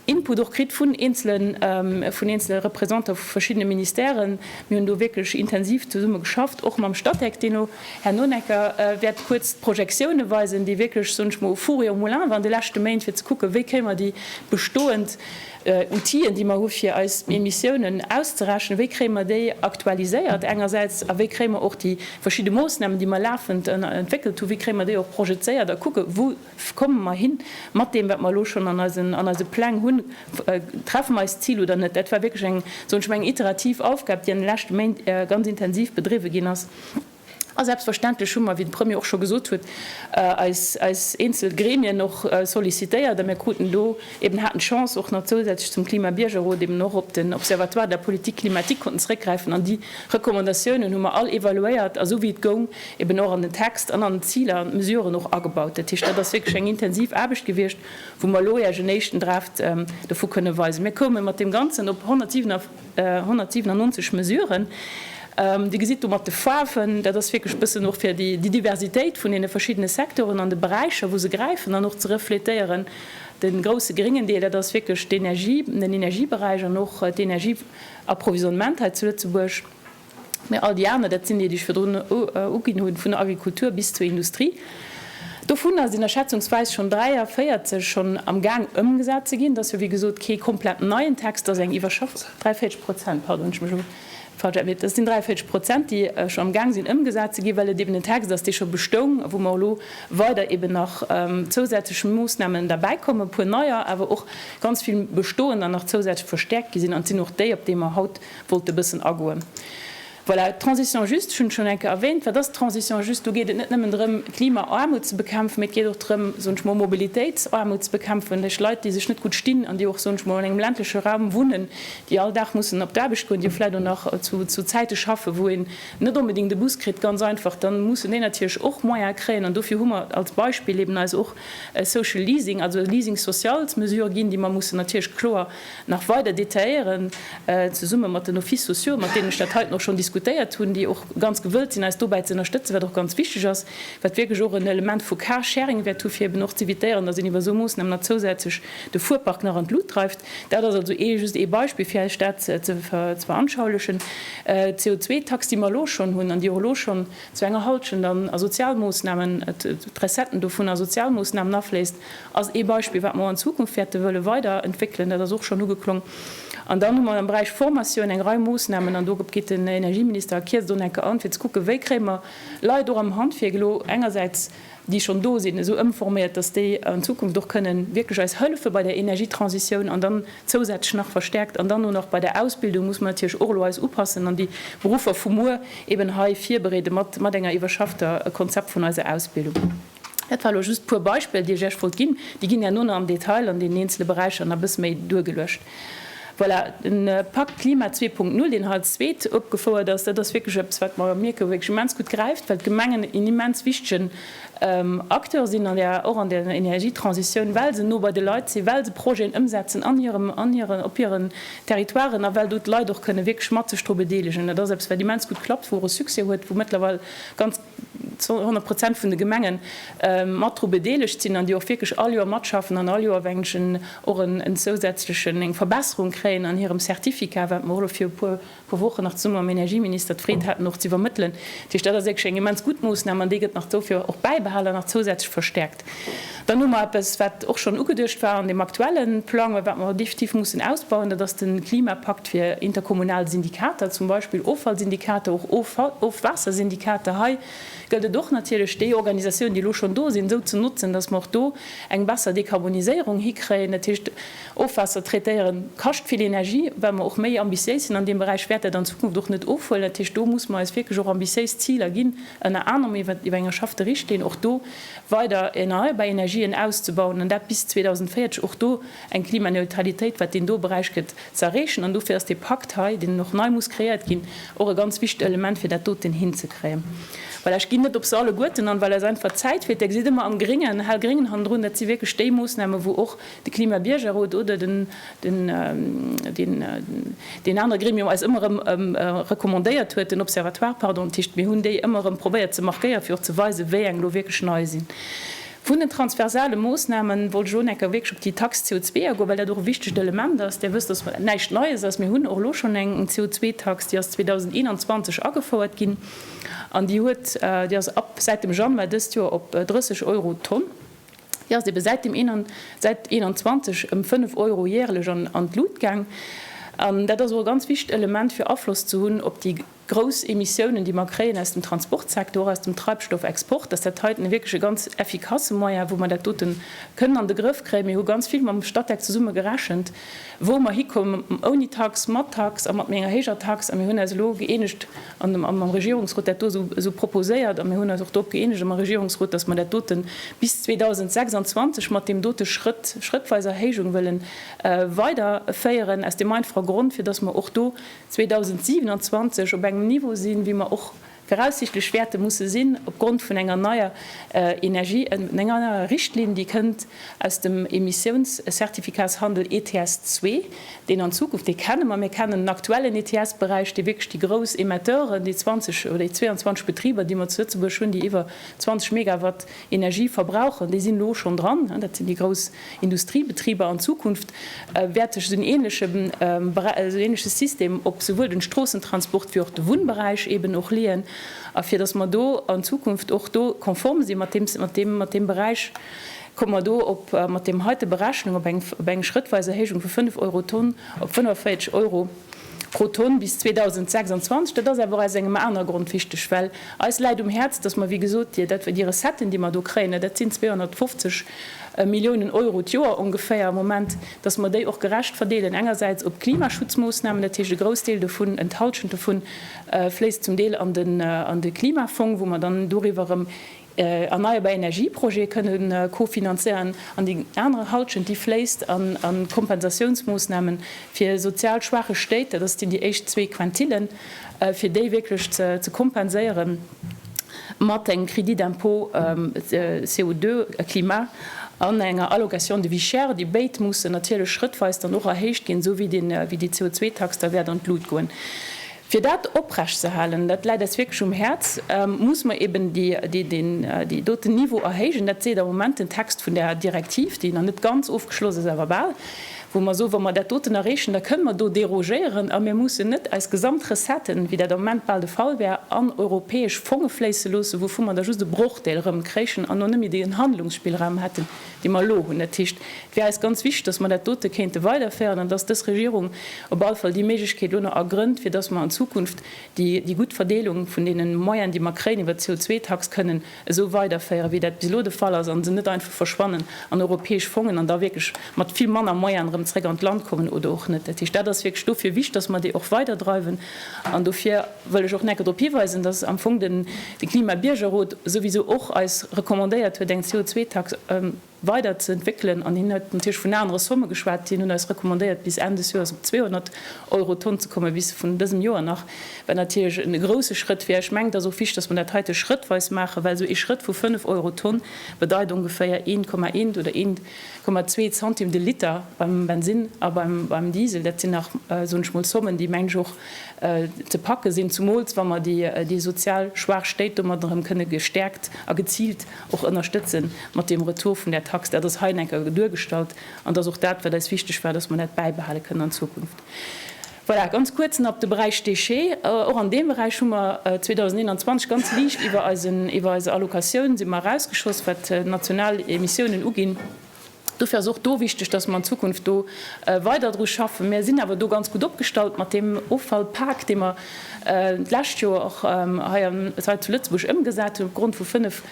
S2: Input och kritt vun eenzelen, vun eenzele Représentantë vu verschiddene Ministèren. Mir hunn do wierklech intensiv zesumme geschafft, och mam Statec, deen elo herno enker wäert kuerz d'Projektioune weisen, déi wierklech, soen ech mol, au four et au moulin war an de leschte Méint, fir ze kucken, wéi kréie mer déi bestoend Outiller, déi mer hu fir eis Emissiounen auszerechnen, wéi kréie mer déi aktualiséiert engersäits a wéi kréie mer och déi verschidde Moossnamen, déi mer lafend entwéckelt hu, wéi kréie mer déi och projezéiert a kucke wou komme mer hin mat deem, wat mer elo schonn an eisen, an eise Pläng hunn, treffe mer eist Zil oder net. Dat war wierklech eng, soen ech mol, eng iterativ Aufgab, déi an de leschte Méint ganz intensiv bedriwwe ginn ass. A selbstverständlech hu mer, wéi de Premier och scho gesot huet, eis, eis eenzel Gremien och sollicitéiert a mir kruten do eben, haten d'Chance och nach zousätzlech zum Klimabiergerrot eben och op den Observatoire de la politique climatique konnten zeréckgräifen an déi Recommandatiounen hu mer all evaluéiert a sou wéi et goung eben och an den Text an an d'Ziler an d'Mesuren och agebaut. Dat heescht, dat ass wierklech eng intensiv Aarbecht gewiescht, wou mer elo Iech en éischten Draft dovu kënne weisen. Mir koume mat deem Ganzen op 147. 197 Mesuren. Dir gesitt do mat de Faarwen, dat ass wierklech e bëssen och fir déi Diversitéit vun deene verschiddene Secteuren an de Beräicher, wou se gräifen, dann och ze refletéieren. De grousse gréngen Deel, dat ass wierklech d'Energie, den Energieberäich an och d'Energieapprovisionnement hei zu Lëtzebuerg. Mä all déi aner, dat sinn déi, déi ech virdrun uginn hunn, vun der Agrikultur bis zur Industrie. Dovunner sinn der schätzungsweis schonn 43 schonn am Gaang ëmgesat ze ginn. Dat ass jo wéi gesot kee komplett neien Text, dat ass eng Iwwerschaffung. 43 Prozent, pardon, hunn ech mech elo falsch ausgedréckt. Dat sinn 43 Prozent, déi schonn am Gaang sinn ëmgesat ze ginn, well et eben en Text ass, dee scho bestoung a wou mer elo weider eben nach zousätzlech Moossnamen derbäikommen, e puer neier, awer och ganz vill bestoender nach zousätzlech verstäerkt gi sinn. An et sinn och déi, op déi mer haut wollt e bëssen agoen. Voilà, d'Transition juste, ech hunn et schonn eng Kéier erwähnt. Wat ass d'Transition juste? Do geet et net nëmmen drëm, Klimaaarmut ze bekämpfen, mee et geet och drëm, soen ech mol, Mobilitéitsaarmut ze bekämpfen. Duerch Leit, déi sech net gutt stinn an déi och, soen ech mol, an engem ländleche Raum wunnen, déi all Dag mussen op d'Aarbecht goen, déi vläicht och nach zu Zäite schaffen, wou een net onbedéngt e Bus kritt, ganz einfach, dann mussen déi natierlech och Moyene kréien. An dofir hu mer als Beispill eben eis och e Social Leasing, also e Leasing social als Mesure ginn, déi mer mussen natierlech kloer nach weider detailléieren, zesumme mat den Offices sociaux, mat deenen ech dat heiten och schonn diskutéiert hunn, déi och ganz gewëllt sinn, eis dobäi ze ënnerstëtzen, wat och ganz wichteg ass, wat wierklech och en Element vu Car-sharing wäert hu fir eben och z'évitéieren, dass een iwwer esou Moossnamen nach zousätzlech de Fuerpark nach an d'Lut dreift. Dat ass also ee just ee Beispill, fir Iech dat ze veranschaulichen. D'CO2-Tax, déi mer elo schonn hunn an déi och elo schonn zu enger Halschent an a Sozialmoossnamen, d'Recetten dovun a Sozialmoossnamen afléisst, ass ee Beispill, wat mer och an Zukunft wäerte wëlle weider entwéckelen. Dat ass och schonn ugeklong. An dann hu mer am Beräich Formatioun eng Rei Moossnamen, an do geet den Energieminister a Kierz do enke an, fir ze kucken, wéi kréie mer Leit och am Handwierk elo engersäits, déi schonn do sinn, esou ëmforméiert, dass déi an Zukunft och kënnen wierklech eis hëllefe bei der Energietransitioun an dann zousätzlech nach verstärkt. An dann och nach bei der Ausbildung muss mer natierlech och elo eis upassen an déi Beruffer vu muer eben hei virbereede mat enger iwwerschaffter Konzept vun eiser Ausbildung. Dat war elo just puer Beispiller, déi ech Iech wollt ginn. Déi ginn herno nach am Detail an deenen eenzele Beräicher nach e bësse méi duergeluecht. Voilà, de Pakt Klima 2.0, deen hei als zweet opgefouert ass, dat ass wierklech eppes, wat mer mierken, wou wierklech immens gutt gräift, well d'Gemengen en immens wichtegen Acteur sinn an där, och an der Energietransitioun, well se no bei de Leit sinn, well se Projeten ëmsetzen an hirem, an hiren, op hiren Territoiren a well do d'Leit och kënne wierklech mat sech dru bedeelegen. Dat ass eppes, wat immens gutt klappt, wou och e Succès huet, wou mëttlerweil ganz 100 Prozent vun de Gemenge mat dru bedeelegt sinn an déi och wierklech all Joer matschaffen an all Joer wéineg och en zousätzlechen, eng Verbesserung kréien an hirem Certificat, wat mer och elo viru puer Wochen nach zesumme mam Energieminister d'Freed haten och ze iwwermëttelen. Dat heescht, dat ass wierklech eng immens gutt Moossnam an déi gëtt nach dofir och bäibehalen an nach zousätzlech verstärkt. Dann hu mer eppes, wat och schonn ugeduecht war an deem aktuelle Plang, mä wat mer definitiv mussen ausbauen, dat ass de Klimapakt fir interkommunal Syndikater, zum Beispill Offallsyndikater, och Ofwaassersyndikater. Hei gëllt et och natierlech, déi Organisatiounen, déi elo schonn do sinn, esou ze notzen, dass mer och do eng besser Dekarboniséierung hikréien. Dat heescht, Ofwaasser traitéieren kascht vill Energie. Well mer och méi ambitiéis sinn an deem Beräich, wäert dat an Zukunft och net ofhuelen. Dat heescht, do muss mer eis wierklech och ambitiéis Ziler ginn, ënner anerem iwwer eng erschaffte Richtlinn och do weider erneierbar Energien auszebauen an dat bis 2040, och do eng Klimaneutralitéit, wat deen do Beräich gëtt, ze erreechen. An dofir ass dee Pakt hei, deen och nei muss kreéiert ginn, och e ganz wichtegt Element, fir dat doten hinzekréien. Voilà, ech ginn net op se alleguerten an, well eis einfach d'Zäit feelt. Dir gesitt ëmmer am Gringen, hellgréngen hannendrun, dat si wierklech déi Moossnamen, wou och de Klimabiergerrot oder den, den, den, deen anere Gremium eis ëmmer erëm recommandéiert huet, den Observatoire, pardon. Dat heescht, mir hunn déi ëmmer erëm probéiert ze markéieren, fir och ze weisen, wéi eng elo wierklech nei sinn. Vun den transversale Moossname wollt ech elo enker wierklech op déi Tax CO2 agoen, well dat och e wichtegt Element ass. Dir wësst, dass dat näischt Neies ass. Mir hunn och elo schonn eng CO2-Tax, déi ass 2021 agefouert ginn an déi huet, déi ass ab säit dem Januar dëst Joer op 30 Euro d'Tonn. Déi ass ebe säit dem säit 21 ëm 5 Euro järlech an d'Lut gaang. An dat ass och e ganz wichtegt Element, fir Afloss ze hunn op déi grouss Emissiounen, déi mer kréien aus dem Transportsecteur, och aus dem Treibstoffexport, dass dat heiten wierklech e ganz effikasse Moyen, wou mer dat dote kënnen an de Grëff kréien. Mir hu ganz vill mam Statec zesumme gerechent, wou mer hikommen, ouni Tax, mat Tax a mat méi enger héijer Tax. A mir hunn eis elo gëeenegt an mam Regierungsrot dat do esou proposéiert a mir hunn eis och drop gëeenegt am Regierungsrot, dass mer dat dote bis 2026 mat deem dote Schrëtt, schrëttweis Erhéijung wëlle weiderféieren, aus deem einfache Grond, fir dass mer och do 2027 op engem Niveau sinn, wéi mer och viraussichtlech wäerte musse sinn, opgrond vun enger neier Energie, enger neier Richtlinn, déi kënnt aus dem Emissiounscertificatshandel ETS ii, deen an Zukunft, dee kenne mer, mir kennen den aktuellen ETS-Beräich, dee wierklech déi grouss Emetteuren, déi 20 oder déi 22 Betriber, déi mer zu Lëtzebuerg hunn, déi iwwer 20 Megawatt Energie verbrauchen, déi sinn elo schonn dran, dat sinn déi grouss Industriebetriber. An Zukunft wäert sech esou en ähnleche, esou en ähnleche System op souwuel den Stroossentransport wéi och de Wunnberäich eben och leeën. A fir datt mer do an Zukunft och do konform si mat deem, mat deem, mat deem Beräich, komme mer do op, mat deem heite Berechnung op eng, op eng schrëttweis Erhéijung vu 5 Euro d'Tonn op 45 Euro pro Tonn bis 2026. Dat ass awer och aus engem anere Grond wichteg, well eis läit um Häerz, dass mer, wéi gesot, déi, dat, déi Recetten, déi mer do kréien, dat sinn 250 Milliounen Euro d'Joer ongeféier am Moment, dass mer déi och gerecht verdeelen, engersäits op d'Klimaschutzmoossnamen, dat heescht e Groussdeel dovun, en d'Halschent dovun fléisst zum Deel an den, an de Klimafong, wou mer dann doriwwer erëm erneierbar Energieprojete kënne kofinanzéieren, an déi aner Halschent, déi fléisst an Kompensatiounsmoossname fir sozial schwaache Stéit, dat sinn déi éischt zwee Quintillen, fir déi wierklech ze kompenséiere mat engem Crédit d'impôt CO2 climat an enger Allocation de vie chère. Déi béid mussen natierlech schrëttweis dann och erhéicht ginn, esou wéi déi CO2-Tax da wäert an d'Lut goen. Fir dat oprecht ze halen, dat läit eis wierklech um Häerz, muss mer eben déi doten Niveau erhéijen. Dat seet am Moment den Text vun där Direktiv, déi nach net ganz ofgeschloss ass, awer bal, wou mer soen, wa mer dat doten erreechen, da kënnen mer do derogéieren a mir mussen net eis gesamt Recetten, wéi dat am Moment bal de Fall wär, an europäesch Fonge fléisse loossen, wouvu mer da just e Brochdeel erëmkréichen an och net méi deen Handlungsspillraum hätten, déi mer elo hunn. Dat heescht, et wär eis ganz wichteg, dass mer dat dote kéinte weiderféieren an dass dës Regierung op alle Fall déi Méiglechkeet elo nach ergrënnt, fir dass mer an Zukunft déi, déi gutt Verdeelung vun deene Moyenen, déi mer kréien iwwert d'CO2-Tax, kënnen esou weiderféieren, wéi dat bis elo de Fall ass, a se net einfach verschwannen an europäesch Fongen an da wierklech mat vill manner Moyenen erëm. erëm zréck an d'Land kommen oder och net. Dat heescht, dat ass wierklech dofir wichtig, dass mer déi och weiderdreiwen. An dofir wëll ech och nach eng Kéier drop hiweisen, dass am Fong den Klima-Biergerrot souwisou och eis recommandéiert huet, eng CO2-Tax weider ze entwéckelen. An hien huet natierlech vun anere Somme geschwat. Hien hunn eis recommandéiert, bis Enn des Joers op 200 Euro d'Tonn ze kommen, bis vun dësem Joer nach, wat natierlech e grouse Schrëtt wär. Ech mengen, et ass och wichtig, dass mer dat heite schrëttweis maachen, well esou ee Schrëtt vu 5 Euro d'Tonn bedeit ongeféier 1,1 oder 1,2 Zantim de Liter beim Bensinn a beim Diesel. Dat sinn nach, soen ech mol, Sommen, déi, mengen ech, och ze packe sinn, zumools wa mer déi sozial schwaach Stéit domat erëm kënne gestäerkt a geziilt och ënnerstëtzen mat deem Retour vun där Tax. Dat ass hei eng Kéier duergestallt an dat ass och dat, wat eis wichteg war, dass mer dat bäibehale kënnen an Zukunft. Voilà, ganz kuerz nach op de Beräich Déchets. Och an deem Beräich hu mer 2021 ganz liicht iwwer eisen, iwwer eis Allocatioun si mer erausgeschoss, wat d'national Emissiounen uginn. Dofir ass och do wichteg, dass mer an Zukunft do weider dru schaffen. Mir sinn awer do ganz gutt opgestallt mat deem Offallpak, dee mer d'lescht Joer och hei an, hei zu Lëtzebuerg ëmgesat hunn, opgrond vu 5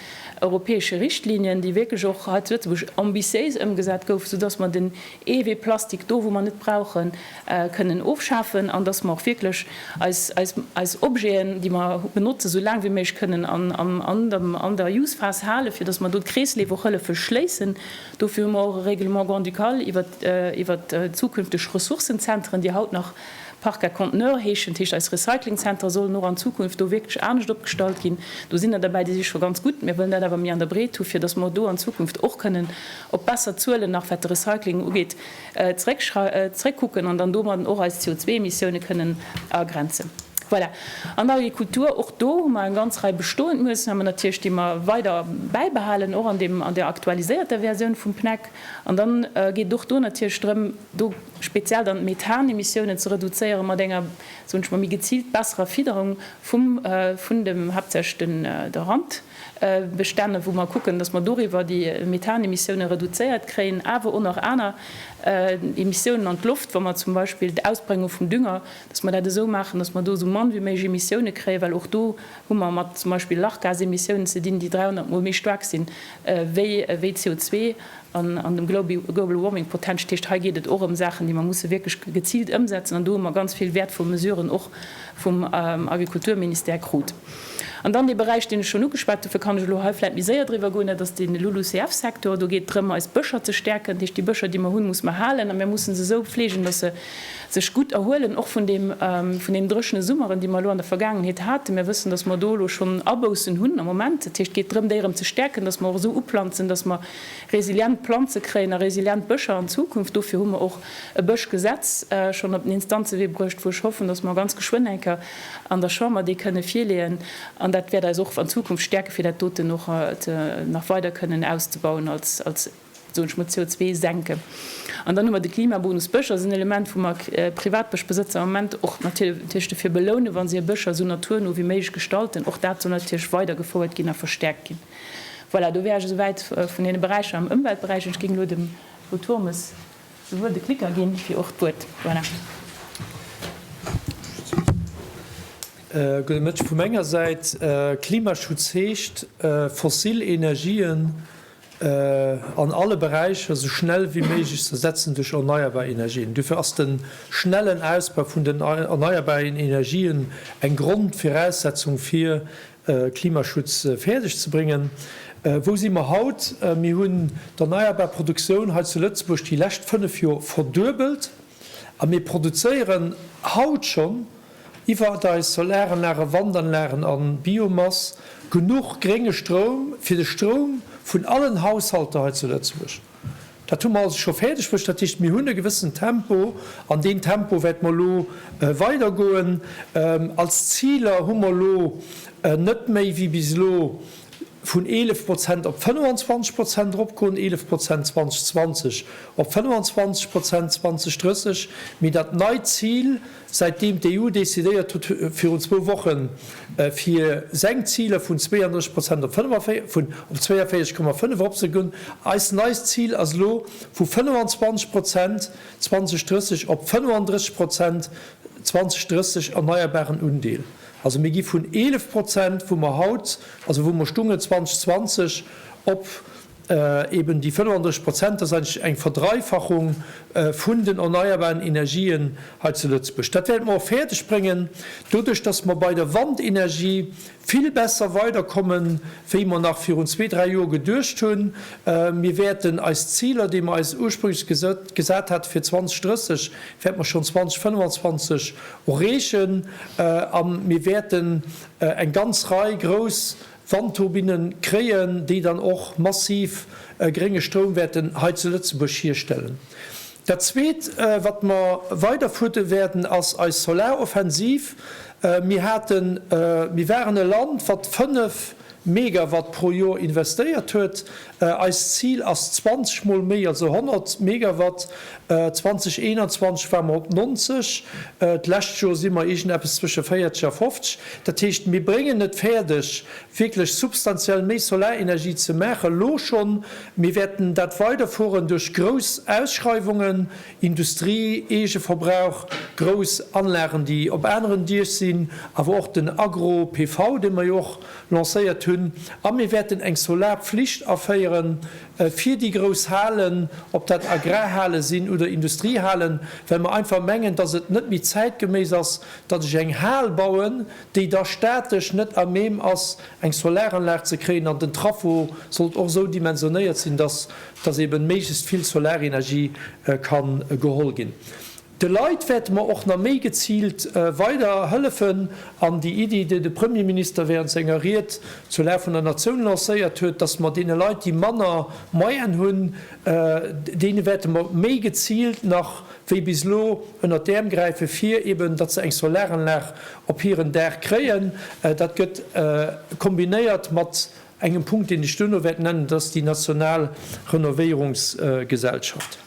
S2: europäesche Richtlinien, déi wierklech och hei zu Lëtzebuerg ambitiéis ëmgesat goufen, soudass mer den Eeweeplastik do, wou mer net brauchen, kënnen ofschafen an dass mer och wierklech eis, eis, eis Objeten, déi mer benotzen, esou laang wéi méiglech kënnen an, an, an dem, an der Use-Phas halen, fir dass mer do d'Kreesleef och hëllefe schléissen. Dofir hu mer och e Règlement grand-ducal iwwert, iwwert zukünfteg Ressourcenzentren, déi haut nach Parcs à conteneurs heeschen. Dat heescht, eis Recyclingzentere sollen och an Zukunft do wierklech anescht opgestallt ginn. Do sinn der derbäi, déi si scho ganz gutt. Mir wëllen dat awer méi an der Breet hu fir dass mer do an Zukunft och kënnen op besser Zuelen nach, wat de Recycling ugeet, zeréckkucken an dann domadden och eis CO2-Emissioune kënnen agrenzen. Voilà. An der Agrikultur, och do hu mer eng ganz Rei bestoend Moossnamen natierlech, déi mer weider bäibehalen, och an deem, an där aktualiséierter Versioun vum PNEC. An dann geet et och do natierlech drëm, do speziell dann d'Methanemissiounen ze reduzéieren mat enger, soen ech mol, méi geziilt besserer Fidderung vum, vun dem, haaptsächlech den, der Rand. Bestänne wou mer kucken, dass mer doriwwer déi Methanemissioune reduzéiert kréien, awer och nach aner Emissiounen an d'Loft, wa mer zum Beispill d'Ausbréngung vum Dünger, dass mer dat esou maachen, dass mer do esou mann wéi méiglech Emissioune kréien, well och do hu mer mat zum Beispill Lachgasemissiounen ze dinn, déi 300 Mol méi staark sinn wéi CO2 an dem Global Warming Potential. Dat heescht, hei geet et och ëm Saachen, déi mer musse wierklech geziilt ëmsetzen an do hu mer ganz vill wäertvoll Mesuren och vum Agrikulturministère krut. An dann dee Beräich, deen ech schonn ugeschwat hunn, dofir kann ech elo hei vläicht méi séier driwwer goen, dat ass dee LULUCF-Secteur. Do geet et drëm, eis Bëscher ze stäerken. Dat heescht, déi Bëscher, déi mer hunn, musse mer halen a mir musse se esou pflegen, dass se sech gutt erhuelen, och vun deem, vun deenen dréchene Summeren, déi mer elo an der Vergaangenheet haten. Mir wëssen, dass mer do elo schonn Aboussen hunn am Moment. Dat heescht, et geet drëm, déi erëm ze stäerken, dass mer och esou uplanzen, dass mer resilient Planze kréien a resilient Bëscher an Zukunft. Dofir hu mer och e Bëschgesetz schonn op den Instanzewee bruecht, wou ech hoffen, dass mer ganz geschwënn eng Kéier an der Chamber dee kënne virleeën. An dat wäert eis och an Zukunft stäerken, fir dat doten och nach weider kënnen auszebauen als, als, soen ech mol, CO2-Senke. An dann hu mer de Klimabonus Bësch als en Element, wou mer Privatbëschbesëtzer am Moment och natierlech dofir belounen, wa se hir Bëscher esou naturno wéi méiglech gestalten. Och dat soll natierlech weidergefouert ginn a verstäerkt ginn. Voilà, do wär ech esouwäit vun deene Beräicher am Ëmweltberäich. Ech géing elo dem Claude Turmes souwuel de Klicker ginn, wéi och d'Wuert. Voilà.
S3: Gudde Mëtteg vu menger Säit. Klimaschutz heescht, fossil Energien an alle Beräicher esou schnell wéi méiglech ze ersetzen duerch erneierbar Energien. Dofir ass de schnellen Ausbau vun den erneierbaren Energien eng Grondviraussetzung fir Klimaschutz fäerdeg ze bréngen. Wou si mer haut? Mir hunn d'erneierbar Produktioun hei zu Lëtzebuerg déi lescht 5 Joer verduebelt a mir produzéieren haut schonn iwwert eis Solaranlagen, Wandanlagen a Biomass genuch grénge Stroum fir de Stroum vun allen Haushalter hei zu Lëtzebuerg. Dat hu mer also scho fäerdeg bruecht. Dat heescht, mir hunn e gewëssen Tempo an deen Tempo wäerte mer elo weidergoen. Als Ziler hu mer elo net méi wéi bis elo vun 11 Prozent op 25 Prozent eropgoen, 11 Prozent 2020 op 25 Prozent 2030, mee dat neit Zil, Säitdeem d'EU decidéiert huet virun zwou Wochen, fir seng Ziler vun 32 Prozent op 42,5 eropzegoen, eist neist Zil ass elo vu 25 Prozent 2030 op 35 Prozent 2030 erneierbaren Undeel. Also mir gi vun 11 Prozent, wou mer haut, also wou mer stungen 2020, op. eben déi 35 Prozent, dat ass eigentlech eng Verdreifachung vun den erneierbaren Energien hei zu Lëtzebuerg. Dat wäerte mer och fäerdeg bréngen, doduerch dass mer bei der Wandenergie vill besser weiderkommen, wéi mer nach virun zwee, dräi Joer geduecht hunn. Mir wäerten eis Ziler, déi mer eis ursprünglech gesat hate fir 2030, wäerte mer schonn 2025 erreechen. A mir wäerten eng ganz Rei grouss Wandturbinne kréien, déi dann och massiv grénge Stroum wäerten hei zu Lëtzebuerg hierstellen. Dat Zweet, wat mer weiderfuerte wäerten, ass eis Solaroffensiv. Mir haten, mir waren e Land, wat 5 Megawatt pro Joer investéiert huet. Eist Zil ass 20 mol méi, also 100 Megawatt. 2021 ware mer op 90, d'lescht Joer si mer iergendeppes zwësche 40 a 50. Dat heescht, mir bréngen et fäerdeg, wierklech substantiell méi Solarenergie ze maachen, elo schonn. Mir wäerten dat weiderfueren duerch grouss Ausschreiwungen, Industrie, Eegeverbrauch, grouss Anlagen, déi op aneren Diech sinn, awer och den Agro-PV, dee mer jo och lancéiert hunn. A mir wäerten eng Solarpflicht aféieren fir déi grouss Halen, ob dat Agrarhale sinn oder Industriehalen, well mer einfach mengen, dass et net méi zäitgeméiss ass, datt ech eng Hal bauen, déi da statesch net à même ass, eng Solaranlag ze kréien. An den Traffo sollt och esou dimensionéiert sinn, dass dass eben méiglechst vill Solarenergie ka geholl ginn. De Leit wäerte mer och nach méi geziilt weider hëllefen. An déi Iddi, déi de Premierminister während senger Ried zur Lag vun der Natioun lancéiert huet, dass mer deene Leit, déi manner Moyen hunn, deene wäerte mer méi geziilt nach wéi bis elo ënnert d'Äerm gräifen, fir eben, datt se eng Solaranlag op hiren Daach kréien. Dat gëtt kombinéiert mat engem Punkt, deen ech duerno wäert nennen, dat ass déi national Renovéierungsgesellschaft.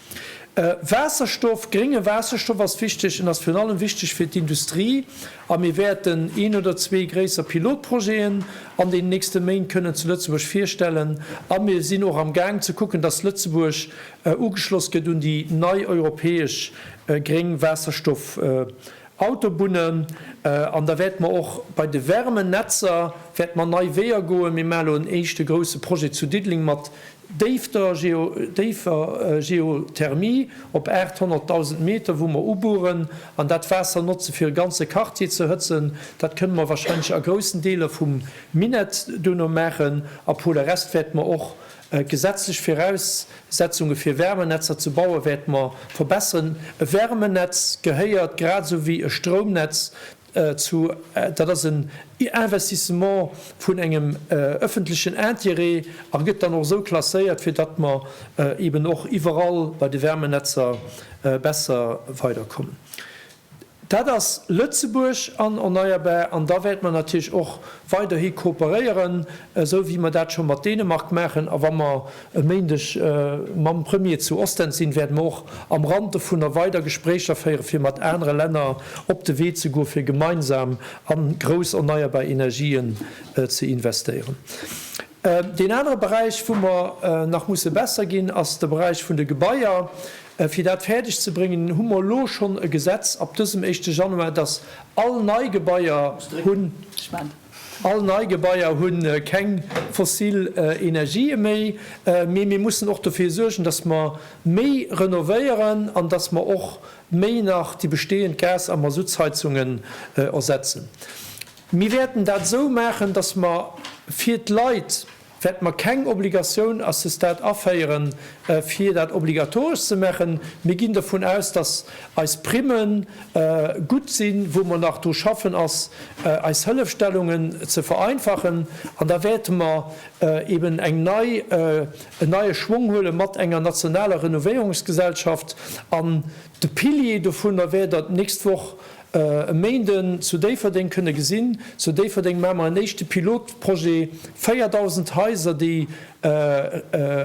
S3: Waasserstoff, grénge Waasserstoff ass wichteg. En ass virun allem wichteg fir d'Industrie a mir wäerten een oder zwee gréisser Pilotprojeten an deenen nächste Méint kënnen zu Lëtzebuerg virstellen. A mir sinn och am Gaang ze kucken, dass Lëtzebuerg ugeschloss gëtt un déi nei europäesch gréng Waasserstoff Autobunnen. An da wäerte mer och bei de Wärmenetzer wäerte mer nei Weeër goen. Mir maache elo en éischte grouse Projet zu Diddeleng mat déifter déifer Geothermie op 800.000 Meter, wou mer ubueren an dat Waasser notze fir e ganze Quartier ze hëtzen. Dat kënne mer wahrscheinlech a groussen Deeler vum Minett duerno maachen. A pour le reste wäerte mer och Gesetzlech Viraussetzunge fir Wärmenetzer ze baue wäerte mer verbesseren. E Wärmenetz gehéiert, grad esou wéi e Stroumnetz, zu, dat ass en Investissement vun engem öffentlechen Intérêt a gëtt dann och esou klasséiert, fir datt mer eben och iwwerall bei de Wärmenetzer besser weiderkommen. Dat ass Lëtzebuerg an erneierbar. An da wäerte mer natierlech och weiderhi kooperéieren, esou wéi mer dat scho mat Dänemark maachen. A wa mer e Méindeg mam Premier zu Ostend sinn, wäerte mer och am Rand dovunner weider Gespréicher féieren, fir mat anere Länner op de Wee ze goen, fir gemeinsam a grouss erneierbar Energien ze investéieren. Deen anere Beräich, wou mer nach musse besser ginn, ass de Beräich vun de Gebaier. Fir dat fäerdeg ze bréngen, hu mer elo schonn e Gesetz ab dësem éischte Januar, dass all nei Gebaier hunn, all nei Gebaier hu keng fossil Energië méi. Mee mir mussen och dofir suergen, dass mer méi renovéieren an dass mer och méi nach déi bestehend Gas a Masuttsheizungen ersetzen. Mir wäerten dat esou maachen, dass mer fir d'Leit wäerte mer keng Obligatioun à ce stade aféieren, fir dat obligatoresch ze maachen. Mir ginn dovun aus, dass eis Primme gutt sinn. Wou mer nach dru schaffen, ass eis Hëllefstellungen ze vereinfachen. An da wäerte mer eben eng nei, en neie Schwong huele mat enger nationaler Renovéierungsgesellschaft. An de Pilier dovunner wäert Der d'nächst Woch E Méinden zu Déifferdeng kënne gesinn. Zu Déifferdeng maache mer en éischte Pilotprojet, 4.000 Haiser, déi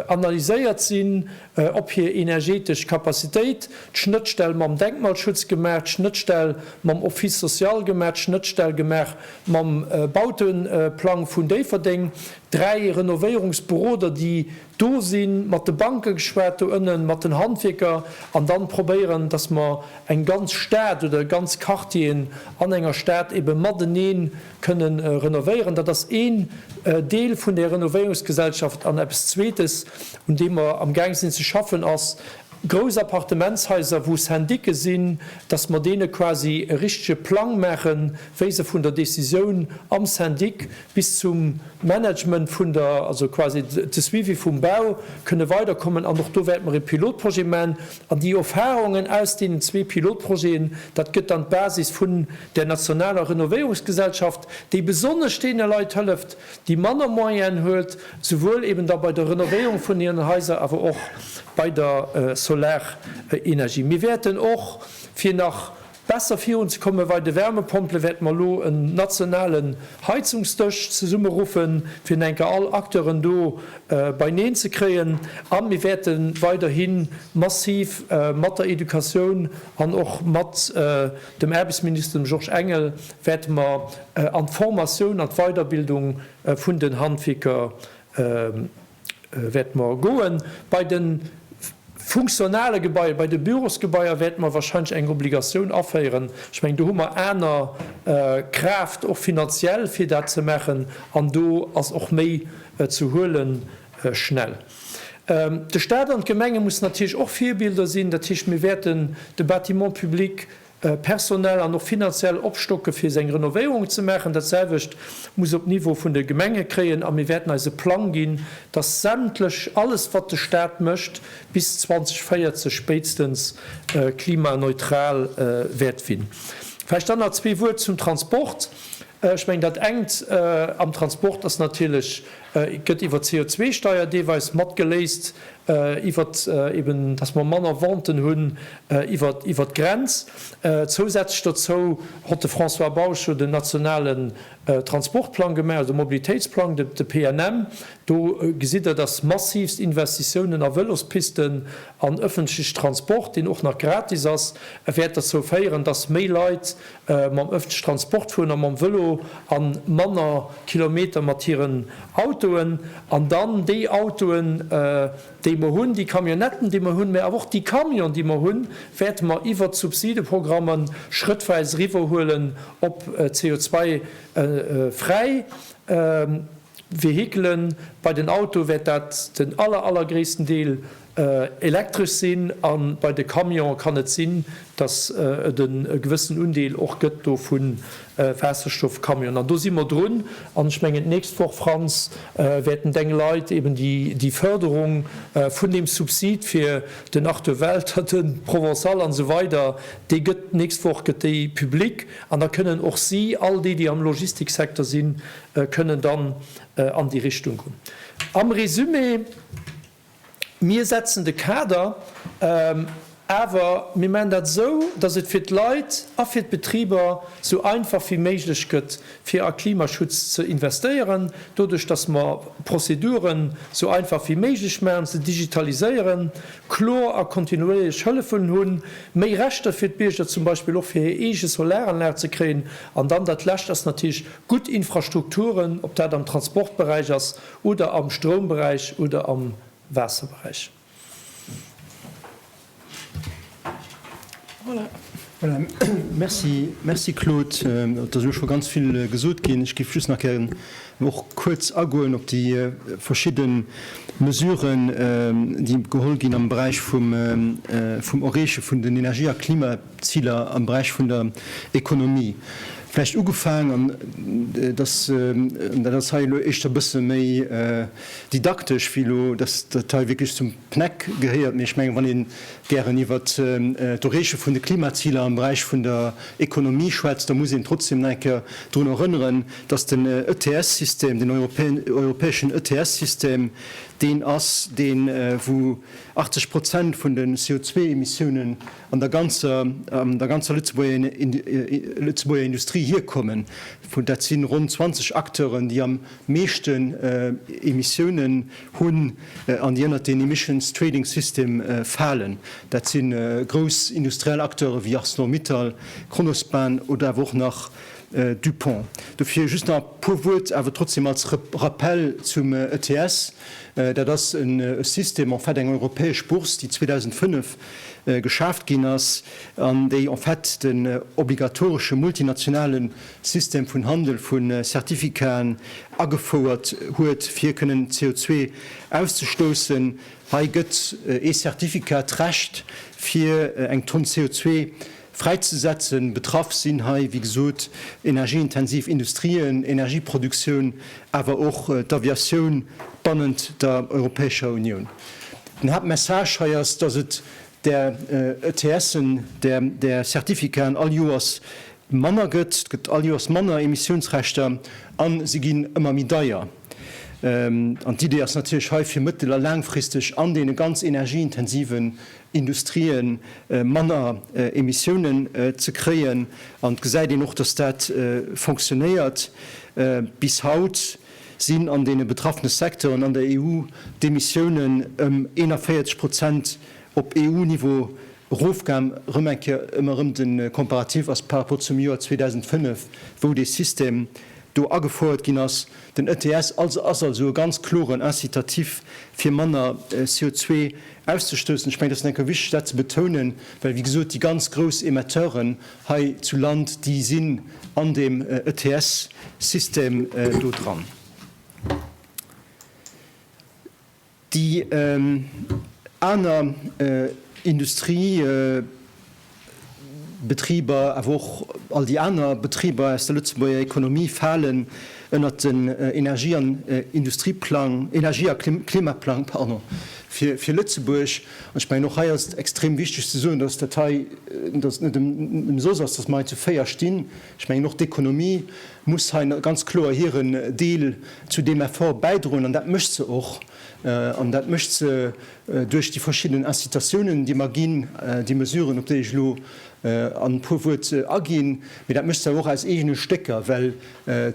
S3: analyséiert sinn op hir energetesch Capacitéit, d'Schnëttstell mam Denkmalschutz gemaach, d'Schnëttstell mam Office social gemaach, d'Schnëttstell gemaach mam Bauteplang vun Déifferdeng. 3 Renovéierungsberoder, déi do sinn, mat de Banke geschwat do ënnen, mat den Handwierker, an dann probéieren, dass mer eng ganz Stad oder ganz Quartieren an enger Stad ebe matenee kënnen renovéieren. Dat ass een Deel vun där Renovéierungsgesellschaft. An eppes Zweetes, un deem mer amgaang sinn ze schaffen, ass grouss Appartementshaiser, wou Syndique sinn, dass mer deene quasi e richtege Plang maachen, wéi se vun der Décisioun am Syndic bis zum Management vun der, also quasi de Suivi vum Bau, kënne weiderkommen. An och do wäerte mer e Pilotprojet maachen. An déi Erfahrungen aus deenen zwee Pilotprojeten, dat gëtt dann d'Basis vun där nationaler Renovéierungsgesellschaft, déi besonnesch deene Leit hëlleft, déi manner Moyenen huet, souwuel eben da bei der Renovéierung vun hiren Haiser, awer och bei der Solarenergie. Mir wäerten och, fir nach besser virunzekommen bei de Wärmepompele, wäerte mer elo en nationalen Heizungsdësch zesummeruffen, fir enker all Acteuren do beineen ze kréien. A mir wäerte weiderhi massiv mat der Educatioun an och mat dem Aarbechtsminister, dem Georges Engel, wäerte mer an d'Formatioun an d'Weiderbildung vun den Handwierker wäerte mer goen. Bei de funktionale Gebaier, bei de Bürosgebaier wäerte mer wahrscheinlech eng Obligatioun aféieren. Ech mengen, do hu mer aner Kraaft, och finanziell, fir dat ze maachen, an do ass och méi ze huelen schnell. De Stat an d'Gemenge mussen natierlech och Virbilder sinn. Dat heescht, mir wäerten de Bâtiment public personell an och finanziell opstocke fir seng Renovéierung ze maachen. Dat selwecht muss op Niveau vun de Gemenge kréien a mir wäerten eis e Plang ginn, dass sämtlech, alles wat de Stat mécht, bis 2040 spéitstens klimaneutral wäert winn. Vläicht dann nach zwee Wuert zum Transport. Ech mengen, dat engt am Transport ass natierlech, gëtt iwwer d'CO2-Steier deelweis matgeléist, iwwer eben, dass mer manner Venten hunn iwwer iwwer d'Grenz. Zousätzlech dozou hott de François Bausch jo den nationalen Transportplang gemaach, also de Mobilitéitsplang, de de PNM. Do gesitt Der, dass massivst Investitiounen a Vëlospisten, an ëffentlech Transport, deen och nach gratis ass, wäert derzou féieren, dass méi Leit mam ëffentlechen Transport fueren a mam Vëlo a manner Kilometer mat hiren Autoen. An dann déi Autoen, déi mer hunn, déi Camionnetten, déi mer hunn, mä awer och déi Camionen, déi mer hunn, wäerte mer iwwert d'Subsideprogrammen schrëttweis eriwwerhuelen op CO2-fräi Vehikelen. Bei den Autoe wäert dat den aller, allergréissten Deel elektresch sinn a bei de Camione kann et sinn, datt et e gewëssen Undeel och gëtt do vu Waasserstoffcamionen. An do si mer drun an ech mengen d'nächst Woch, Franz, wäerten deng Leit eben déi Förderung vun deem Subsid fir den Arthur Welter, de Provençal an esou weider, déi gëtt d'nächst Woch gëtt déi public an da kënnen och si, all déi, déi am Logistiksecteur sinn, kënnen dann an déi Richtung goen. Am Résumé, Mir setzen de Kader, awer mir maachen dat esou, datt et fir d'Leit a fir d'Betriber esou einfach wéi méiglech gëtt, fir a Klimaschutz ze investéieren, doduerch datt mer d'Prozeduren esou einfach wéi méiglech maachen, se digitaliséieren, kloer a kontinuéierlech Hëllefen hunn, méi Rechter fir d'Bierger, zum Beispill och fir hir eege Solaranlag ze kréien. An dann dat Lescht ass natierlech gutt Infrastrukturen, ob dat am Transportberäich ass oder am Stroumberäich oder am Waasserberäich.
S4: Voilà. Voilà, merci, merci Claude. Et ass elo scho ganz vill gesot ginn. Ech géif just nach gären och kuerz agoen op déi verschidde Mesuren, déi geholl ginn am Beräich vum Erreeche vun den Energie a Klimaziler am Beräich vun der Ekonomie. Vläicht ugefaang, an dass, dat ass hei elo éischter e bësse méi didaktesch wéi elo, dass dat hei wierklech zum PNEC gehéiert, mee ech mengen, wann ee gären iwwert d'Erreeche vun de Klimaziler am Beräich vun der Ekonomie schwätzt, da muss een trotzdem nach eng Kéier drun erënneren, dass den ETS-System, den europäeschen ETS-System, deen ass deen, wou 80 Prozent vun de CO2-Emissiounen an der ganzer, an der ganzer Lëtzebuerger Industrie hierkommen. Dat si ronn 20 Acteuren, déi am meeschten Emissiounen hunn an déi ënnert deen Emissions Trading System falen. Dat si grouss industriell Acteure wéi Arcelor-Mittal, Kronospan oder awer och nach. Dupong. Dofir just nach e puer Wuert awer trotzdem als Rappell zum ETS. Dat ass e System, en fait eng europäesch Bourse, déi 2005 geschaaft ginn ass an déi en fait den obligatoresche multinationale System vun Handel vu Certificaten agefouert huet, fir kënnen CO2 auszestoussen. Hei gëtt ee Certificat d'Recht, fir eng Tonn CO2 fräizesetzen. Betraff sinn hei, wéi gesot, energieintensiv Industrien, Energieproduktioun, awer och d'Aviatioun bannent der Europäescher Unioun. Den Haaptmessage hei ass, dass et där ETSen, där Certificaten all Joers manner gëtt. Et gëtt all Joers manner Emissiounsrechter a se ginn ëmmer méi deier. An d'Idee ass natierlech hei, fir mëttel a laangfristeg an deene ganz energieintensiven Industrien manner Emissiounen ze kréien. An et gesäit een och, dass dat fonctionnéiert. Bis haut sinn an deene betraffene Secteuren an der EU d'Emissiounen ëm 41 Prozent op EU-Niveau erofgaang. Erëm eng Kéier, ëmmer erëm de Comparatif ass par rapport zum Joer 2005, wou dee System do agefouert ginn ass. Den ETS ass also e ganz kloren Incitatif, fir manner CO2 auszestoussen. Ech mengen, et ass nach eng Kéier wichteg, dat ze betounen, well, wéi gesot, déi ganz grouss Emetteuren hei zu Land, déi sinn an deem ETS-System do dran. Déi aner Industriebetriber, awer och all déi aner Betriber aus der Lëtzebuerger Ekonomie falen ënnert den Energie an Industrieplang, Energie a Klimaplang, pardon, fir Lëtzebuerg. An ech mengen, och hei ass et extrem wichteg ze soen, dass dat hei, dass et net ëmsoss ass, dass mer hei zu 4 stinn. Ech mengen, och d'Ekonomie muss hei ganz kloer hiren Deel zu deem Effort bäidroen, an dat mécht se och. An dat mécht se duerch déi verschidden Incitatiounen, déi mer ginn, déi Mesuren, op déi ech elo an e puer Wuert aginn. Mee dat mécht se awer och aus eegene Stécker, well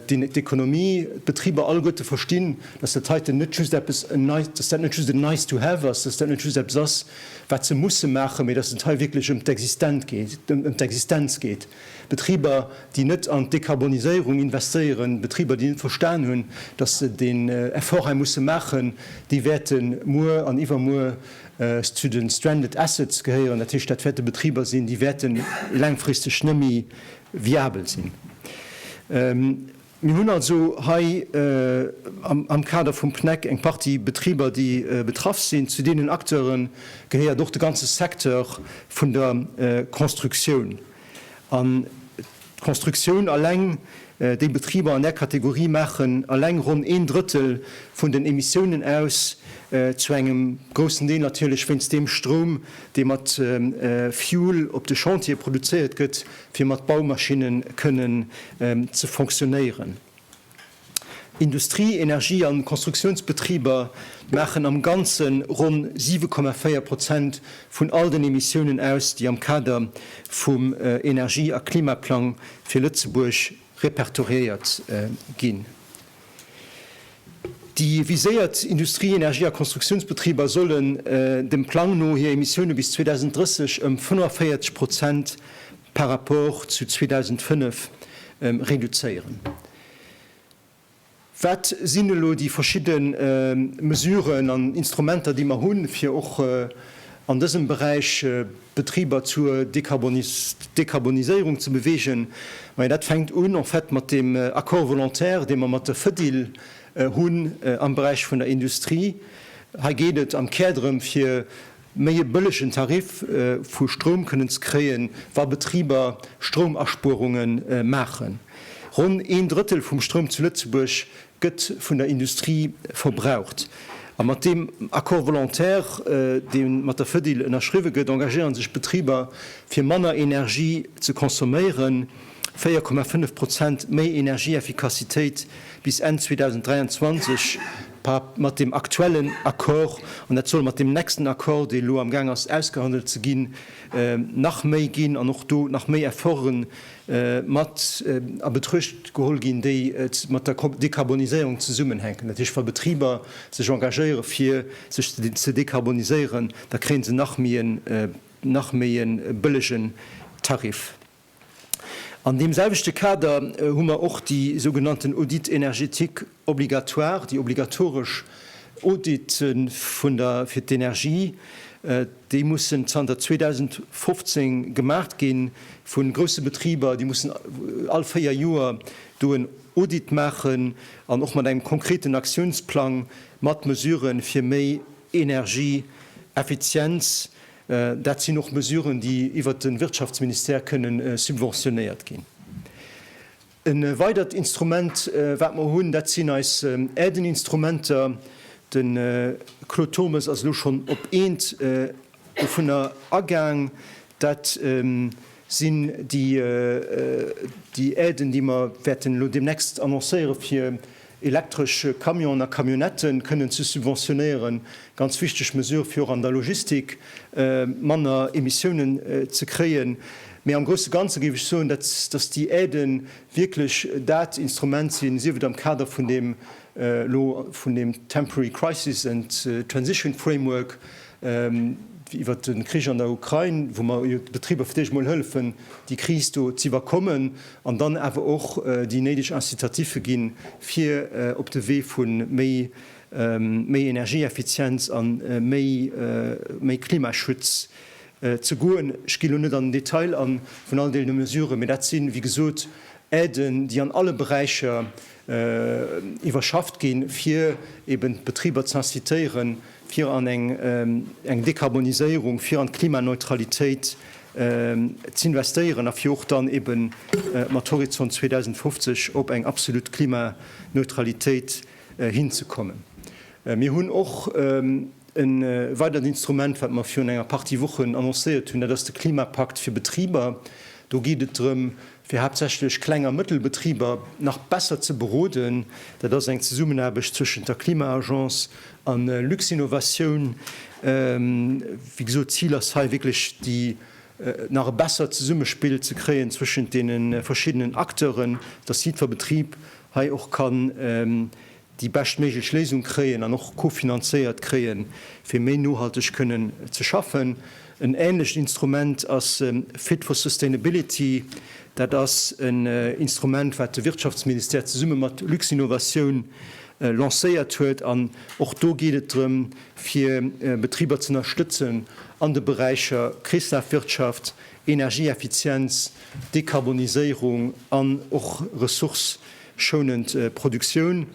S4: d'Ekonomie, d'Betriber alleguerte verstinn, dass dat heiten net just eppes, dass dat net just en nice to have ass, dass dat net just eppes ass, wat se musse maachen, mee dass et hei wierklech ëm d'Existenz geet. Betriber, déi net an d'Dekarboniséierung investéieren, Betriber, déi net verstan hunn, datt se deen Effort hei musse maachen, déi wäerte muer an iwwermuer zu de stranded assets gehéieren. Dat heescht, dat wäerte Betriber sinn, déi wäerte laangfristeg net méi viabel sinn. Mir hunn also hei am Kader vum PNEC eng Partie Betriber, déi betraff sinn. Zu deenen Acteure gehéiert och de ganze Secteur vun der Constructioun. An d'Constructioun alleng, déi Betriber an där Kategorie maachen alleng ronn een Drëttel vun den Emissiounen aus, zu engem groussen Deel natierlech wéinst deem Stroum, dee mat Fuel op de Chantiere produzéiert gëtt, fir mat Baumaschinne kënnen ze fonctionnéieren. Industrie-, Energie an Konstruktiounsbetriber maachen am Ganze ronn 7,4 Prozent vun all den Emissiounen aus, déi am Kader vum Energie a Klimaplang fir Lëtzebuerg repertoriéiert ginn. Déi viséiert Industrie-, Energie a Konstruktiounsbetriber sollen dem Plang no hir Emissioune bis 2030 ëm 45 Prozent par rapport zu 2005 reduzéieren. Wat sinn elo déi verschidde Mesuren an Instrumenter, déi mer hunn, fir och an dësem Beräich d'Betriber zur Dekarboniséierung ze beweegen? Majo, dat fänkt un en fait mat deem Accord volontaire, dee mer mat der Fedil hunn am Beräich vun der Industrie. Hei geet et am Kär drëm, fir méi e bëllegen Tarif vu Stroum kënnen ze kréien, wa Betriber Stroumaspuerunge maachen. Ronn een Drëttel vum Stroum zu Lëtzebuerg gëtt vun der Industrie verbraucht. A mat deem Accord volontaire, dee mat der Fedil ënnerschriwwe gëtt, engagéiere sech d'Betriber, fir manner Energie ze consomméieren, 4,5 Prozent méi Energieeffikassitéit bis Enn 2023 par mat deem aktuellen Accord, an dat soll mat deem nächsten Accord, dee elo amgaang ass ausgehandelt ze ginn, nach méi ginn an och do nach méi Efforte mat a Betruecht geholl ginn, déi mat der Dekarboniséierung zesummenhänken. Dat heescht, wa Betriber sech engagéiere fir sech ze dekarboniséieren, da kréie se nach méi en, nach méi e bëllegen Tarif. An deem selwechte Kader hu mer och déi sougenannten Audits énergétiques obligatoires, déi obligatoresch Audite vun der, fir d'Energie. Déi mussen zanter 2015 gemaacht gi vu grousse Betriber. Déi mussen all 4 Joer do en Audit maachen an och mat engem konkreten Aktiounsplang mat Mesuren fir méi Energieeffizienz. Dat sinn och Mesuren, déi iwwert de Wirtschaftsministère kënne subventionéiert ginn. E weidert Instrument, wat mer hunn, dat sinn eis Aideninstrumenter. De Claude Turmes ass elo schonn op eent dovunner agaang. Dat sinn déi Aiden, déi mer wäerten elo deemnächst annoncéiere fir elektresch Camionen a Camionnettë kënnen ze subventionéieren. Ganz wichteg Mesure, fir och an der Logistik manner Emissiounen ze kréien. Mee am grousse Ganze géif ech soen, dass déi Aidë wierklech dat Instrument sinn, sief et am Kader vun deem elo vun deem Temporary Crisis and Transition Framework iwwert de Krich an der Ukrain, wou mer jo de Betriber fir d'éischt emol hëllefen, déi Kris do z'iwwerkommen, an dann awer och déi néideg Incitatiffe ginn, fir op de Wee vu méi méi Energieeffizienz a méi méi Klimaschutz ze goen. Ech ginn elo net an den Detail an vun all deene Mesuren, mee dat sinn, wéi gesot, Aiden, déi an alle Beräicher iwwerschafft ginn, fir eben d'Betriber z'incitéieren, fir an eng Dekarboniséierung, fir an d'Klimaneutralitéit z'investéieren a fir och dann ebe mat Horizont 2050 op eng absolut Klimaneutralitéit hinzekommen. Mir hunn och e weidert Instrument, wat mer virun enger Partie Wochen annoncéiert hunn, dat ass de Klimapakt fir Betriber. Do geet et drëm, fir haaptsächlech Kleng a Mëttelbetriber nach besser ze beroden. Dat ass eng Zesummenaarbecht zwëschent der Klima-Agence a Luxinnovation. Wéi gesot, d'Zil ass hei wierklech, déi nach e bessert Zesummespill ze kréien zwëschent deene verschiddenen Acteuren, dass jiddwer Betrib hei och kann déi beschtméiglech Léisung kréien an och kofinanzéiert kréien, fir méi nohalteg kënnen ze schaffen. En ähnlecht Instrument ass Fit for Sustainability. Dat ass en Instrument, wat de Wirtschaftsministère zesumme mat Luxinnovation lancéiert huet. An och do geet et drëm, fir Betriber ze ënnerstëtzen an de Beräicher Kreeslafwirtschaft, Energieeffizienz, Dekarboniséierung an och Ressource Schounend Produktioun,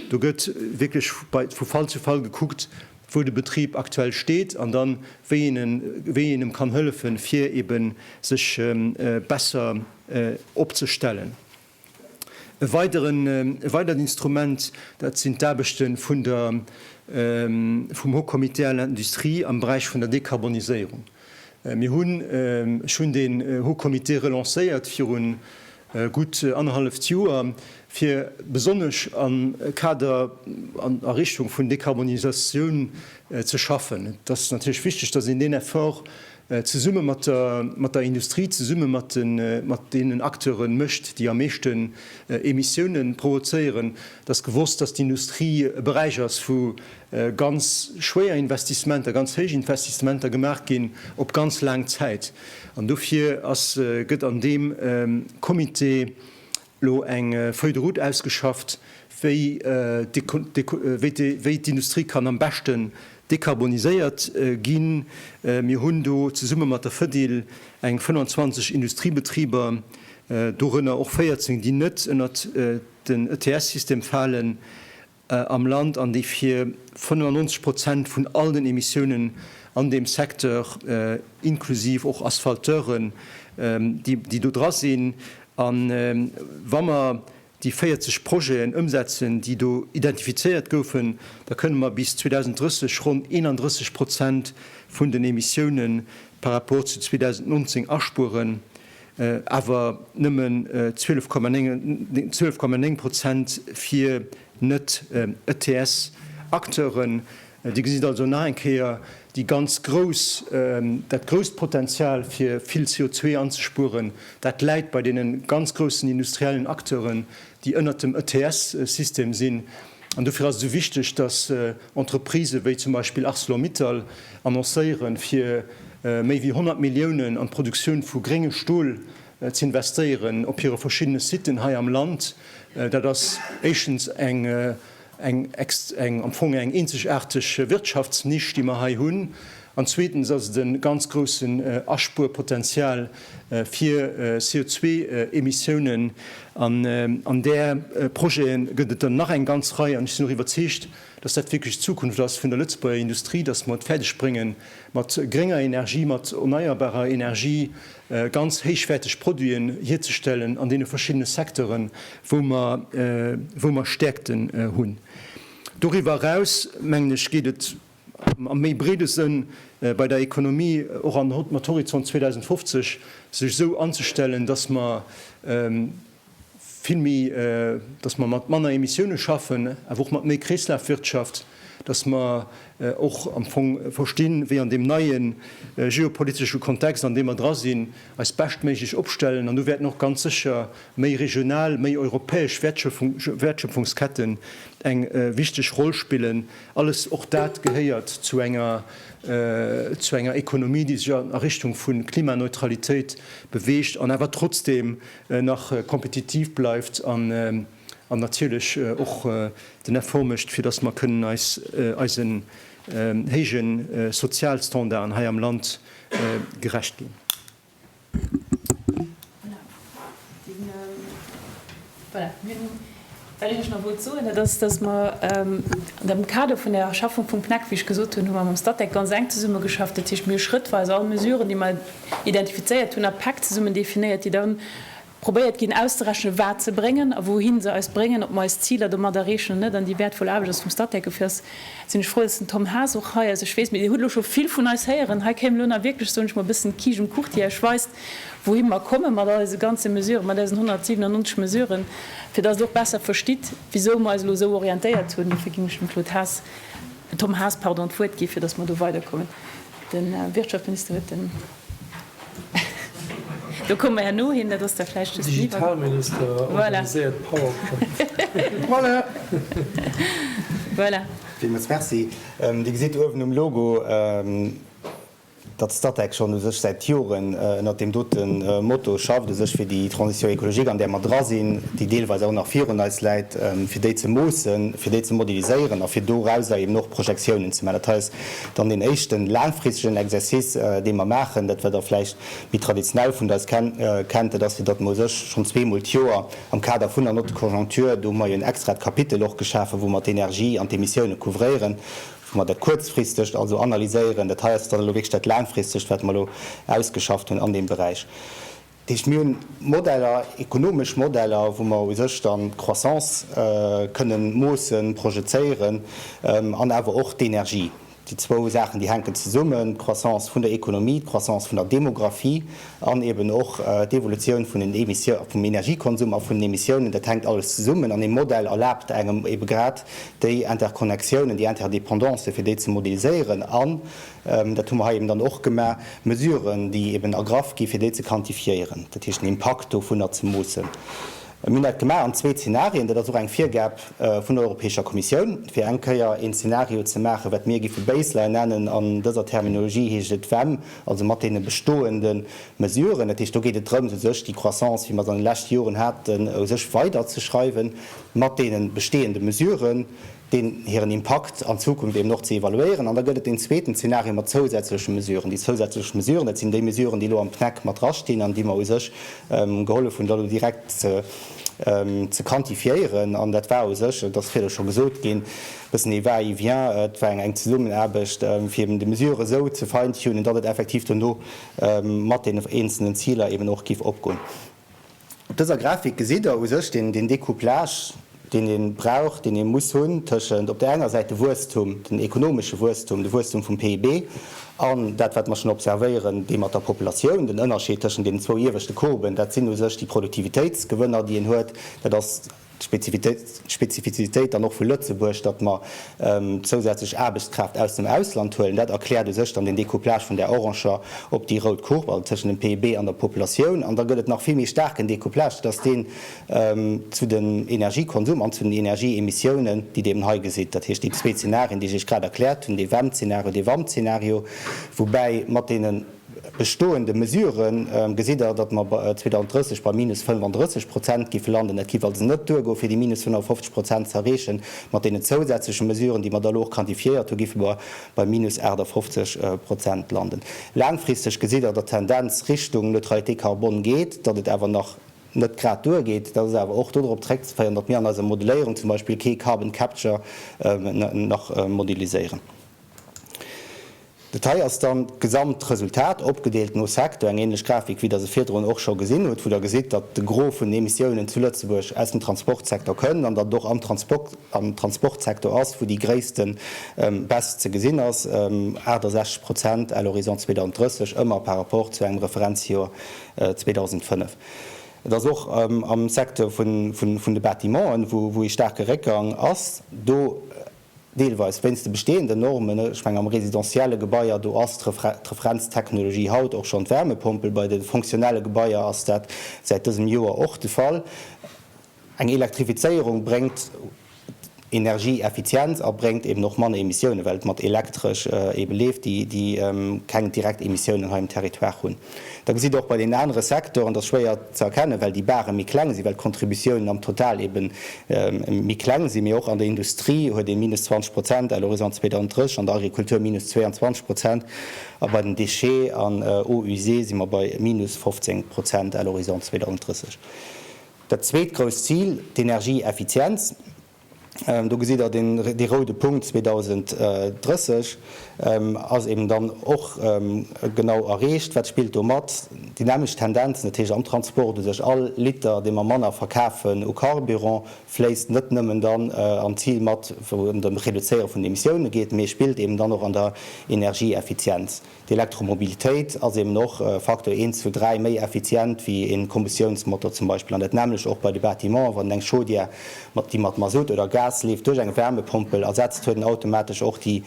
S4: do gëtt wierklech vu Fall zu Fall gekuckt, wou de Betrib aktuell steet an dann, wéi een wéi een em kann hëllefen, fir ebe sech besser opzestellen. E weideren, e weidert Instrument, dat sinn d'Aarbechte vun der, vum Haut Comité à l'Industrie am Beräich vun der Dekarboniséierung. Mir hunn, ech hunn deen Haut Comité relancéiert virun gutt annerhalleft Joer, fir besonnesch am Kader an a Richtung vun Dekarbonisatioun ze schaffen. Et ass natierlech wichteg, datt een deen Effort zesumme mat der, mat der Industrie, zesumme mat de, mat deenen Acteure mécht, déi am meeschten Emissiounen provozéieren. Et ass gewosst, datt d'Industrie e Beräich ass, wou ganz schwéier Investissementer, ganz héich Investissementer gemaach ginn op ganz laang Zäit. An dofir ass, gëtt an deem Comité elo eng Feuille de route ausgeschafft, wéi wéi d'Industrie kann am beschten dekarboniséiert ginn. Mir hunn do zesumme mat der Fedil eng 25 Industriebetriber, dorënner och 14, déi net ënnert den ETS-System falen, am Land an déi fir 95 Prozent vun all den Emissiounen an deem Secteur, inklusiv och Asphalteuren, déi do dra sinn. A wa mer déi 40 Projeten ëmsetzen, déi do identifizéiert goufen, da kënne mer bis 2030 ronn 31 Prozent vun den Emissiounen par rapport zu 2019 aspueren. Awer nëmmen 12,9 Prozent fir Net-ETS-Acteuren. Dir gesitt also nach eng Kéier déi ganz grouss, dat grousst Potenzial fir vill CO2 anzespueren, dat läit bei deene ganz groussen industriellen Acteuren, déi ënnert dem ETS-System sinn. An dofir ass et esou wichteg, dass Entreprisë wéi zum Beispill Arcelor-Mittal annoncéieren, fir méi wéi 100 Milliounen an d'Produktioun vu grénge Stol. z'investéieren op hire verschiddene Siten hei am Land. Dat ass éischtens eng eng eng am Fong eng eenzegaarteg Wirtschaftsnisch, déi mer hei hunn, an zweetens ass et e ganz groussen Aspuerpotenzial fir CO2-Emissiounen. An an där Projete gëtt et der nach eng ganz Rei, an ech sinn och iwwerzeegt, dass dat wierklech d'Zukunft ass vun der Lëtzebuerger Industrie, dass mer et fäerdeg bréngen, mat grénger Energie, mat erneierbarer Energie ganz héichwäerteg Produiten hierzestellen an deene verschiddene Secteuren, wou mer, wou mer Stäerkten hunn. Doriwwer eraus, mengen ech, geet et am méi breede Sënn bei der Ekonomie och an mat Horizont 2050 sech esou anzestellen, dass mer vill méi, dass mer mat manner Emissioune schaffen, awer och mat méi Kreeslafwirtschaft, dass mer och am Fong verstinn, wéi an deem neie geopolitesche Kontext, an deem mer dra sinn, eis beschtméiglech opstellen. An do wäerten och ganz sécher méi regional, méi europäesch Wertschöpfungsketten eng wichteg Roll spillen. Alles, och dat gehéiert zu enger, zu enger Ekonomie, déi sech a Richtung vu Klimaneutralitéit beweegt an awer trotzdeem nach kompetitiv bleift an natierlech och den Effort mécht, fir datt mer kënnen eis eisen héije Sozialstandarden hei am Land gerecht ginn.
S2: Voilà. Wat ech lech nach wollt soen, dat ass, datt mer an dem Kader vun der Schaffung vum PNEC, wéi ech gesot hunn, hu mer mam Statec ganz enk zesummegeschafft. Dat heescht, mir hu schrëttweis all Mesuren, déi mer identifizéiert hunn, a Päck zesummen definéiert, déi dann probéiert ginn auszerechnen, wat se bréngen a wouhin se eis bréngen, ob mer eis Ziler domat erreechen oder net. An déi wäertvoll Aarbecht ass vum Statec. Dofir ass, sinn ech frou, dass den Tom Haas och hei ass. Ech weess, Dir hutt elo scho vill vun eis héieren. Hei kéim elo nach wierklech, soen ech mol, e bëssen d'Kiischt um Kuch, déi Iech weist, wouhi mer komme mat all eise ganze Mesuren, mat eisen 197 Mesuren, fir dass Der och besser verstitt, wisou mer eis elo esou orientéiert hunn. Dofir géing ech dem Claude Haas, Tom Haas, pardon, d'Wuert gi fir dass mer do weiderkommen. De Wirtschaftsminister huet den. Do komme mer herno hin, dat ass da vläicht just en Iwwergang.
S3: Digitalminister organiséiert PowerPoint.
S1: Voilà.
S2: Voilà.
S5: Villmools Merci. Dir gesitt uewen um Logo, datt Statec schonn u sech säit Joren ënnert deem dote Motto schafft, u sech fir déi Transition écologique, an där mer dra sinn, déi deelweis och nach virun eis läit, fir déi ze moossen, fir déi ze modeliséieren a fir dorauser eben och Projektiounen ze maachen. Dat hei ass dann deen éischte laangfristegen Exercice, dee mer maachen. Dat, wat Der vläicht méi traditionell vun eis kennt, dat ass, fir datt mer u sech schonn zweemol d'Joer am Kader vun der Note de conjoncture, do hu mer jo en extrat Kapitel och geschafen, wou mer d'Energie an d'Emissiounen couvréieren, wou mer dat Kuerzfristegt also analyséieren. Dat hei ass dann elo wierklech dat Laangfristegt, wat mer elo ausgeschafft hunn an deem Beräich. Dat heescht, mir hunn Modeller, ekonomesch Modeller, wou mer u sech dann d'Croissance kënnen moossen, projezéieren an awer och d'Energie. Déi zwou Saachen, déi hänken zesummen, d'Croissance vun der Ekonomie, d'Croissance vun der Demographie an eben och d'Evolutioun vun den Emissiou-, vum Energiekonsum a vun den Emissiounen, dat hänkt alles zesummen. An ee Modell erlaabt engem ebe grad déi Interconnectiounen, déi Interdependancen, fir déi ze modeliséieren an, dat hu mer hei eben dann och gemaach, Mesuren, déi eben ergraff gi fir déi ze quantifiéieren, dat heescht den Impakt dovunner ze moossen. Mir hunn dat gemaach an zwee Zenarien. Dat ass och eng Virgab vun der Europäescher Kommissioun, fir eng Kéier een Zenario ze maachen, wat mir giffe Baseline nennen. An dëser Terminologie heescht et WEM, also mat deene bestoende Mesuren. Dat heescht, do geet et drëms, u sech déi Croissance, wéi mer se an de leschte Joren haten, u sech weiderzeschreiwen mat deene bestehende Mesuren. deen hiren Impakt an Zukunft eben och ze evaluéieren. An da gëtt et deen zweeten Zeenario mat zousätzleche Mesuren. Déi zousätzlech Mesuren, dat sinn déi Mesuren, déi elo am PNEC mat drastinn an déi mer u sech gehollef hunn, da elo direkt ze ze quantifiéieren. An dat war u sech, et ass virdu scho gesot ginn, e bëssen ee Va-et-vient. Et war eng enk Zesummenaarbecht, fir eben déi Mesuren esou ze feintunen, datt et effektiv dono mat deenen eenzelnen Ziler eben och giff opgoen. Op dëser Grafik gesitt Der u sech deen Découplage, deen ee brauch, deen ee muss hunn tëschent op där enger Säit de Wuesstum, den ekonomesche Wuesstum, de Wuesstum vum PIB, an dat, wat mer schonn observéieren, dee mat der Populatioun, den Ënnerscheed tëschent deenen zwou ieweschte Courben, dat sinn u sech déi Produktivitéitsgewënner, déi een huet. Dat ass d'Spezifizitéit dann och vu Lëtzebuerg, datt mer zousätzlech Aarbechtskraaft aus dem Ausland huelen. Dat erkläert u sech dann den Découplage vun där oranger op déi rout Courbe, also tëschent dem PIB an der Populatioun. An da gëtt et nach vill méi staarken Découplage, dat ass deen zu dem Energiekonsum an zu den Energieemissiounen, déi Dir eben hei gesitt. Dat heescht, déi zwee Zenarien, déi ech Iech grad erkläert hunn, dee WEM-Zenario, dee WAM-Zenario, woubäi mat deenen. bestoende Mesuren gesitt Der, datt mer 2030 bei minus 35 Prozent géife landen. Dat géif also net duergoen, fir déi minus 55 Prozent ze erreechen. Mat deenen zousätzleche Mesuren, déi mer da elo och quantifiéiert hu, géife mer bei minus 58 Prozent landen. Laangfristeg gesitt Der, datt d'Tendenz Richtung Neutralité carbone geet, datt et awer nach net grad duergeet. Dat ass awer och dodrop zréckzeféieren, datt mir an eiser Modelléierung zum Beispill kee Carbon Capture nach modeliséieren. Dat hei ass dann d'Gesamtresultat, opgedeelt no Secteur, eng ähnlech Grafik wéi Der se virdrun och scho gesinn hutt, wou Der gesitt, datt de Gros vun den Emissiounen zu Lëtzebuerg aus dem Transportsecteur kënn an datt et och am Transport, am Transportsecteur ass, wou déi gréisste Baisse ze gesinn ass, 68 Prozent à l'horizon 2030, ëmmer par rapport zu engem Referenzjoer 2005. Et ass och am Secteur vun de Bâtimenten, wou ee staarke Réckgang ass. Do Deelweis wéinst de bestehenden Normen, ech mengen am residentielle Gebaier, do ass d'Referenztechnologie haut och schonn d'Wärmepompel, bei de fonctionnelle Gebaier ass dat säit dësem Joer och de Fall. Eng Elektrifizéierung bréngt Energieeffizienz a bréngt eben och manner Emissiounen, well et mat Elektresch ebe leeft, déi keng direkt Emissiounen hei um Territoire hunn. Da gesitt Der och bei deenen anere Secteuren, dat ass schwéier ze erkennen, well déi Barë méi kleng sinn, well d'Contributiounen am Total ebe méi kleng sinn, mee och an der Industrie huet ee minus 20 Prozent à l'horizon 2030, an der Agrikultur minus 22 Prozent a bei den Déchets an Eaux usées si mer bei minus 15 Prozent à l'horizon 2030. Dat zweet grousst Zil, d'Energieeffizienz. Do gesitt Der deen, dee roude Punkt 2030 ass eben dann och genau erreecht. Wat spillt do mat? Déi nämmlecht Tendenzen, dat heescht am Transport u sech, all Liter, dee mer manner verkafen u Carburant, fléisst net nëmmen dann an d'Zil mat, wou et ëm d'Reduzéiere vun den Emissioune geet, mee spillt eben dann och an der Energieeffizienz. D'Elektromobilitéit ass eben och Faktor een zu 3 méi effizient wéi een Kombustiounsmotor zum Beispill. An dat nämmlecht och bei de Bâtimenten, wann een eng Chaudière, déi mat Masutt oder Gas leeft, duerch eng Wärmepompel ersetzt, huet en automatesch och déi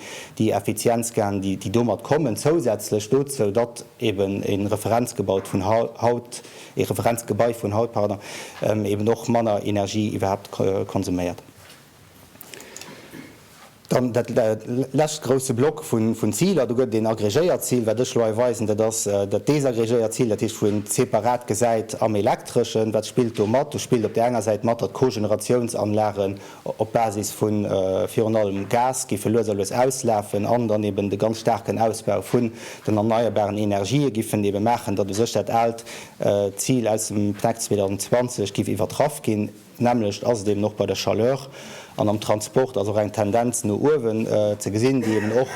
S5: Effizienzgainen, déi domat kommen. Zousätzlech dozou, datt eben e Referenzgebaut vun haut, ee Referenzgebai vun haut, pardon, eben och manner Energie iwwerhaapt konsuméiert. Dann dat lescht grousse Block vun Ziler, do gëtt et een agregéiert Zil, wat ech elo hei weisen, dat ass dat desagregéiert Zil, dat heescht wou een separat gesäit am Elektreschen, wat spillt do mat. Do spillt op där enger Säit mat, datt Cogeneratiounsanlagen op Basis vu virun allem Gas géife lues a lues auslafen an dann eben de ganz staarken Ausbau vun den erneierbaren Energië giffen ebe maachen, datt u sech dat aalt Zil aus dem PNEC 2020 giff iwwertraff ginn. D'nämmlecht ass et eben och bei der Chaleur an am Transport ass och eng Tendenz no uewen ze gesinn, déi eben och,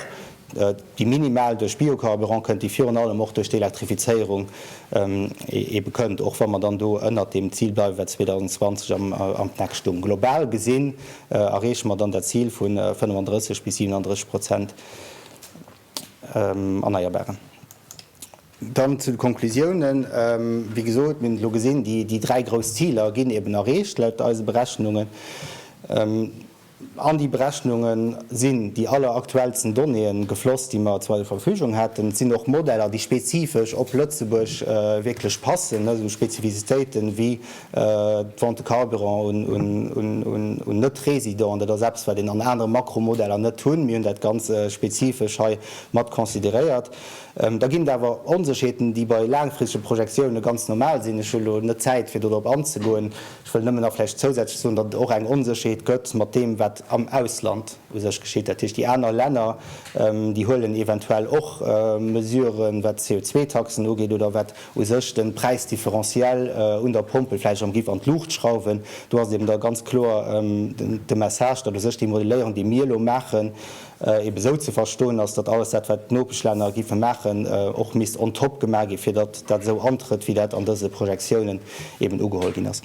S5: déi minimal duerch Biocarburant kënnt, déi virun allem och duerch d'Elektrifizéierung ebe kënnt, och wa mer dann do ënnert deem Zil bleiwen, wat 2020 am PNEC stung. Global gesinn erreeche mer dann dat Zil vu 35 bis 37 Prozent Erneierbaren. Dann zu de Konklusiounen. Wéi gesot, mir hunn et elo gesinn, déi dräi grouss Ziler ginn eben erreecht laut eise Berechnungen. An déi Berechnunge sinn déi alleraktuellsten Donnéeë gefloss, déi mer zur Verfügung haten. Et sinn och Modeller, déi spezifesch op Lëtzebuerg wierklech passen, esou Spezifizitéiten wéi d'Vente de carburant un Net-Résidenten. Dat ass eppes, wat een an anere Makromodeller net hunn. Mir hunn dat ganz spezifesch hei mat consideréiert. Da ginn et awer Onsécherheeten, déi bei laangfristege Projektioune ganz normal sinn. Ech hu elo net d'Zäit, fir dodrop anzegoen. Ech wëll nëmmen nach vläicht zousätzlech soen, datt et och eng Onsécherheet gëtt mat deem, wat am Ausland u sech geschitt. Dat heescht, déi aner Länner, déi huelen eventuell och Mesuren, wat d'CO2-Taxen ugeet oder wat u sech de Präisdifferentiel un der Pompel vläicht erëm giff an d'Luucht schrauwen. Do ass et eben da ganz kloer de Message, datt u sech déi Modelléierung, déi mir elo maachen, ebe sou ze verstoen ass, datt alles dat, wat d'Nopeschlänner giffe maachen, och misst on top gemaach ginn, fir datt dat esou antrëtt, wéi dat an dëse Projektiounen eben ugeholl ginn ass.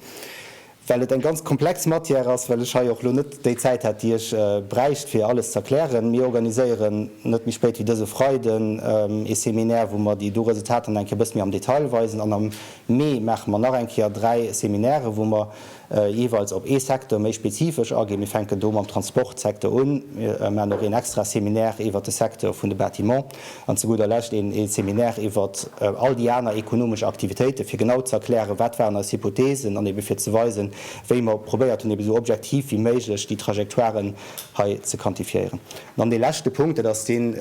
S5: Well et eng ganz komplex Matière ass, well ech hei och elo net déi Zäit hätt, déi ech bräicht, fir alles ze erklären, mir organiséieren net méi spéit wéi dëse Freiden ee Seminaire, wou mer déi do Resultater nach eng Kéier e bësse méi am Detail weisen. An am Mee maache mer nach eng Kéier 3 Seminairen, wou mer jeeweils op ee Secteur méi spezifesch aginn. Mir fänken do mam Transportsecteur un. Mir maachen och een extra Seminaire iwwert de Secteur vun de Bâtiments an zu gudder Lescht een ee Seminaire iwwert all déi aner ekonomesch Aktivitéiten, fir genau ze erklären, wat waren eis Hypothesen an ebe fir ze weisen, wéi mer probéiert hunn, ebe esou objektiv wéi méiglech déi Trajectoiren hei ze quantifiéieren. An dann dee leschte Punkt, dat ass deen.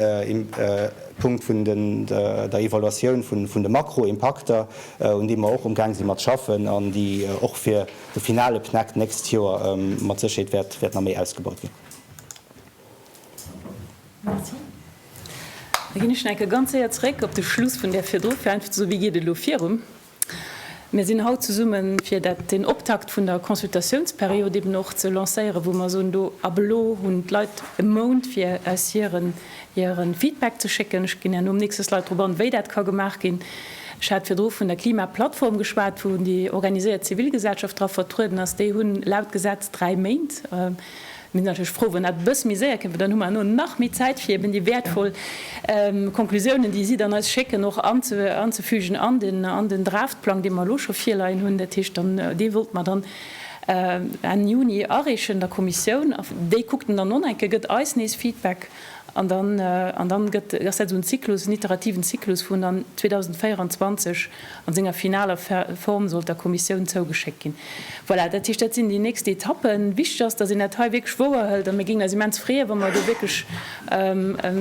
S5: Punkt vun der Evaluatioun vun de Makroimpakter, un deem mer och umgaang si mat schaffen an déi och fir de finale PNEC d'nächst Joer mat Sécherheet wäert nach méi ausgebaut ginn.
S2: Merci. Da ginn ech nach eng Kéier ganz séier zeréck op de Schluss vun där virdru, fir einfach ze soen, Wéi geet et elo virum? Mir sinn haut zesummen, fir dat, den Optakt vun der Consultatiounsperiod eben och ze lancéieren, wou mer soen, do ab elo hunn d'Leit e Mount, fir eis hiren, hire Feedback ze schécken. Ech ginn herno um nächste Slide drop an, wéi dat ka gemaach ginn. Ech hat virdru vun der Klimaplattform geschwat, wou déi organiséiert Zivilgesellschaft dra vertrueden ass. Déi hunn laut Gesetz dräi Méint. Mir sinn natierlech frou, wann dat e bësse méi séier kënnt, well dann hu mer herno nach méi Zäit, fir eben déi wäertvoll Konklusiounen, déi si dann eis schécken, och anzefügen an den, an den Draftplang, dee mer elo scho virleien hunn. Dat heescht dann, dee wollte mer dann Enn Juni areechen der Kommissioun. Déi kuckt en dann och nach eng Kéier, gëtt eis nees Feedback an dann, an dann gëtt, ass dat esou en Zyklus, en iterativen Zyklus, wou en dann 2024 an senger finaler Form sollt der Kommissioun zougeschéckt ginn. Voilà, dat heescht, dat sinn déi nächst Etappen. Wichteg ass, dass een dat hei wierklech wouerhëlt a mir géingen eis immens freeën, wa mer do wierklech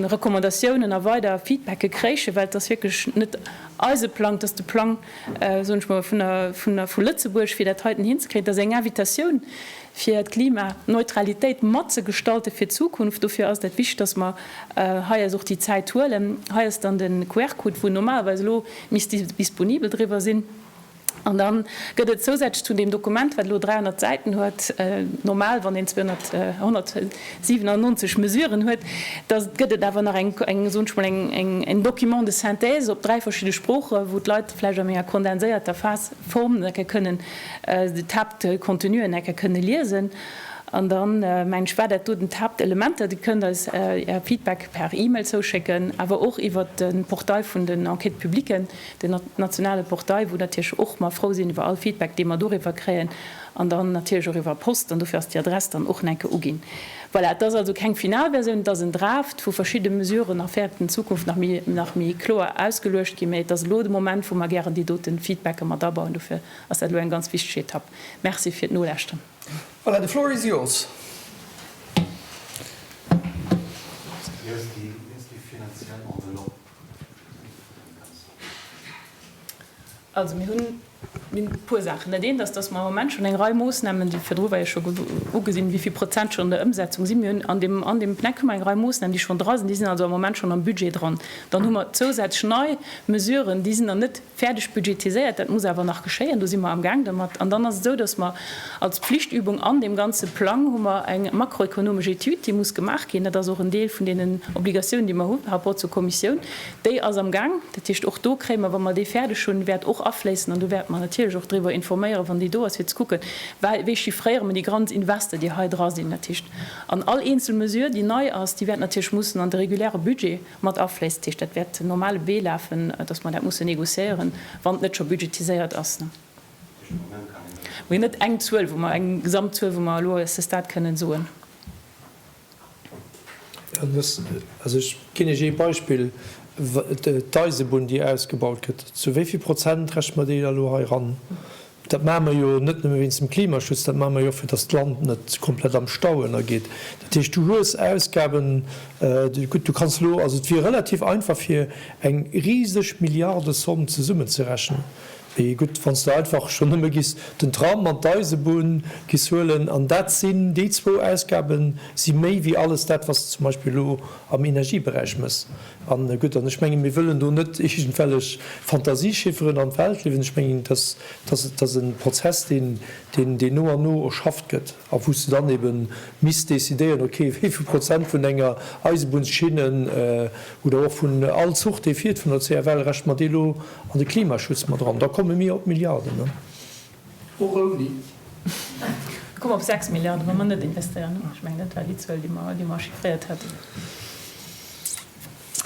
S2: Recommandatiounen a weider Feedbacke kréichen, well et ass wierklech net eise Plang, et ass de Plang, soen ech mol, vun der, vun der, vu Lëtzebuerg, fir dat heiten hinzekréien. Et ass eng Invitatioun, fir d'Klimaneutralitéit matzegestalten fir d'Zukunft. Dofir ass dat wichteg, dass mer hei eis och déi Zäit huelen. Hei ass dann de QR-Code, wou normalerweis elo misst disponibel driwwer sinn. An da gëtt et zousätzlech zu deem Dokument, wat elo 300 Säiten huet, normal, wann een 200, 197 Mesuren huet, da gëtt et awer nach eng, eng, soen ech mol, eng, eng, en Document de synthèse op dräi verschidde Sproochen, wou d'Leit vläicht a méi enger kondenséierter Phas, Form enke kënnen d'Haaptcontenuen enke kënne liesen. An dann, mengen ech, war dat do den d'Haaptelementer. Dir kënnt eis Är Feedback per E-Mail zouschécken, awer och iwwert de Portail vun den Enquêtes publiques, den nationale Portail, wou natierlech och mer frou sinn iwwer all Feedback, dee mer doriwwer kréien, an dann natierlech och iwwer Post. An dofir ass déi Adress dann och enke uginn. Voilà, et ass also keng final Versioun, et ass en Draft, wou verschidde Mesuren nach wäerten in Zukunft nach méi, nach méi kloer ausgeluecht ginn. Mä et ass elo de Moment, wou mer gären déi dote Feedbacke mat abauen. Dofir ass dat elo eng ganz wichteg Etapp. Merci fir d'Nolauschteren.
S1: Voilà, the floor is yours.
S6: Wéi ass déi finanziell Enveloppe?
S2: Also mir hunn e puer Saachen. Dat eent ass, dass mer am Moment schonn eng Rei Moossnamen, déi virdru war jo scho ugesinn, wéi vill Prozent schonn an der Ëmsetzung sinn. Mir hunn an deem, an deem PNEC hu mer eng Rei Moossnamen, déi schonn dra sinn, déi sinn also am Moment schonn am Budget dran. Dann hu mer zousätzlech nei Mesuren, déi sinn nach net fäerdeg budgetiséiert, dat muss awer nach geschéien, do si mer amgaang dermat. An dann ass et esou, dass mer als Pflichtübung an deem ganze Plang hu mer eng makroekonomesch Etüd, déi muss gemaach ginn. Dat ass och en Deel vun deenen Obligatiounen, déi mer hu par rapport zur Kommissioun. Déi ass am Gaang. Dat heescht, och do kréie mer, wa mer déi fäerdeg hunn, wäert och afléissen an do wäerte mer natierlech och driwwer informéieren, wann déi do ass, fir ze kucken, wéi chiffréiere mer déi grands Invester, déi hei dra sinn. Dat heescht, an all eenzel Mesure, déi nei ass, déi wäert natierlech mussen an de reguläre Budget mat afléissen. Dat heescht, dat wäert den normale Wee lafen, dass mer dat mussen négociéieren, wann et net scho budgetiséiert ass. Mir hunn net eng Zuel, wou mer, eng Gesamtzuel, wou mer elo à ce stade kënnen soen.
S3: Also ech ginn Iech ee Beispill, d'Eisebunn, déi ausgebaut gëtt, zu wéi vill Prozent rechne mer déi da elo hei eran? Dat maache mer jo net nëmme wéinst dem Klimaschutz, dat maache mer jo och, fir datt d'Land net komplett am Stau ënnergeet. Dat heescht, du hues Ausgaben, gutt, du kanns elo, also et wier relativ einfach, fir eng riseg Milliardesomm zesummenzerechnen. Mee gutt, wann s de einfach schonn nëmme giss den Tram an d'Eisebunn giss huelen, an dat sinn, déi zwou Ausgabe si méi wéi alles dat, wat s de zum Beispill elo am Energieberäich méchs. An gutt, an ech mengen, mir wëllen do net iergendwellech Fantasiechifferen an d'Welt liwwen. Ech mengen, dass, dass, dass e Prozess, deen, deen, deen no an no erschafft gëtt a wou s de dann ebe misst decidéieren, okay, wéi vill Prozent vun enger Eisebunnsschinnen oder och vun all Zuch, dee fiert vun der CFL, rechne mer dee elo An de Klimaschutz mat eran, da komme mir op Milliarden, ne?
S2: Och ouni. Da komme mer op 6 Milliarden, wa mer net investéieren, ne? Ech mengen, dat war déi Zuel, déi mer, déi mer chiffréiert haten.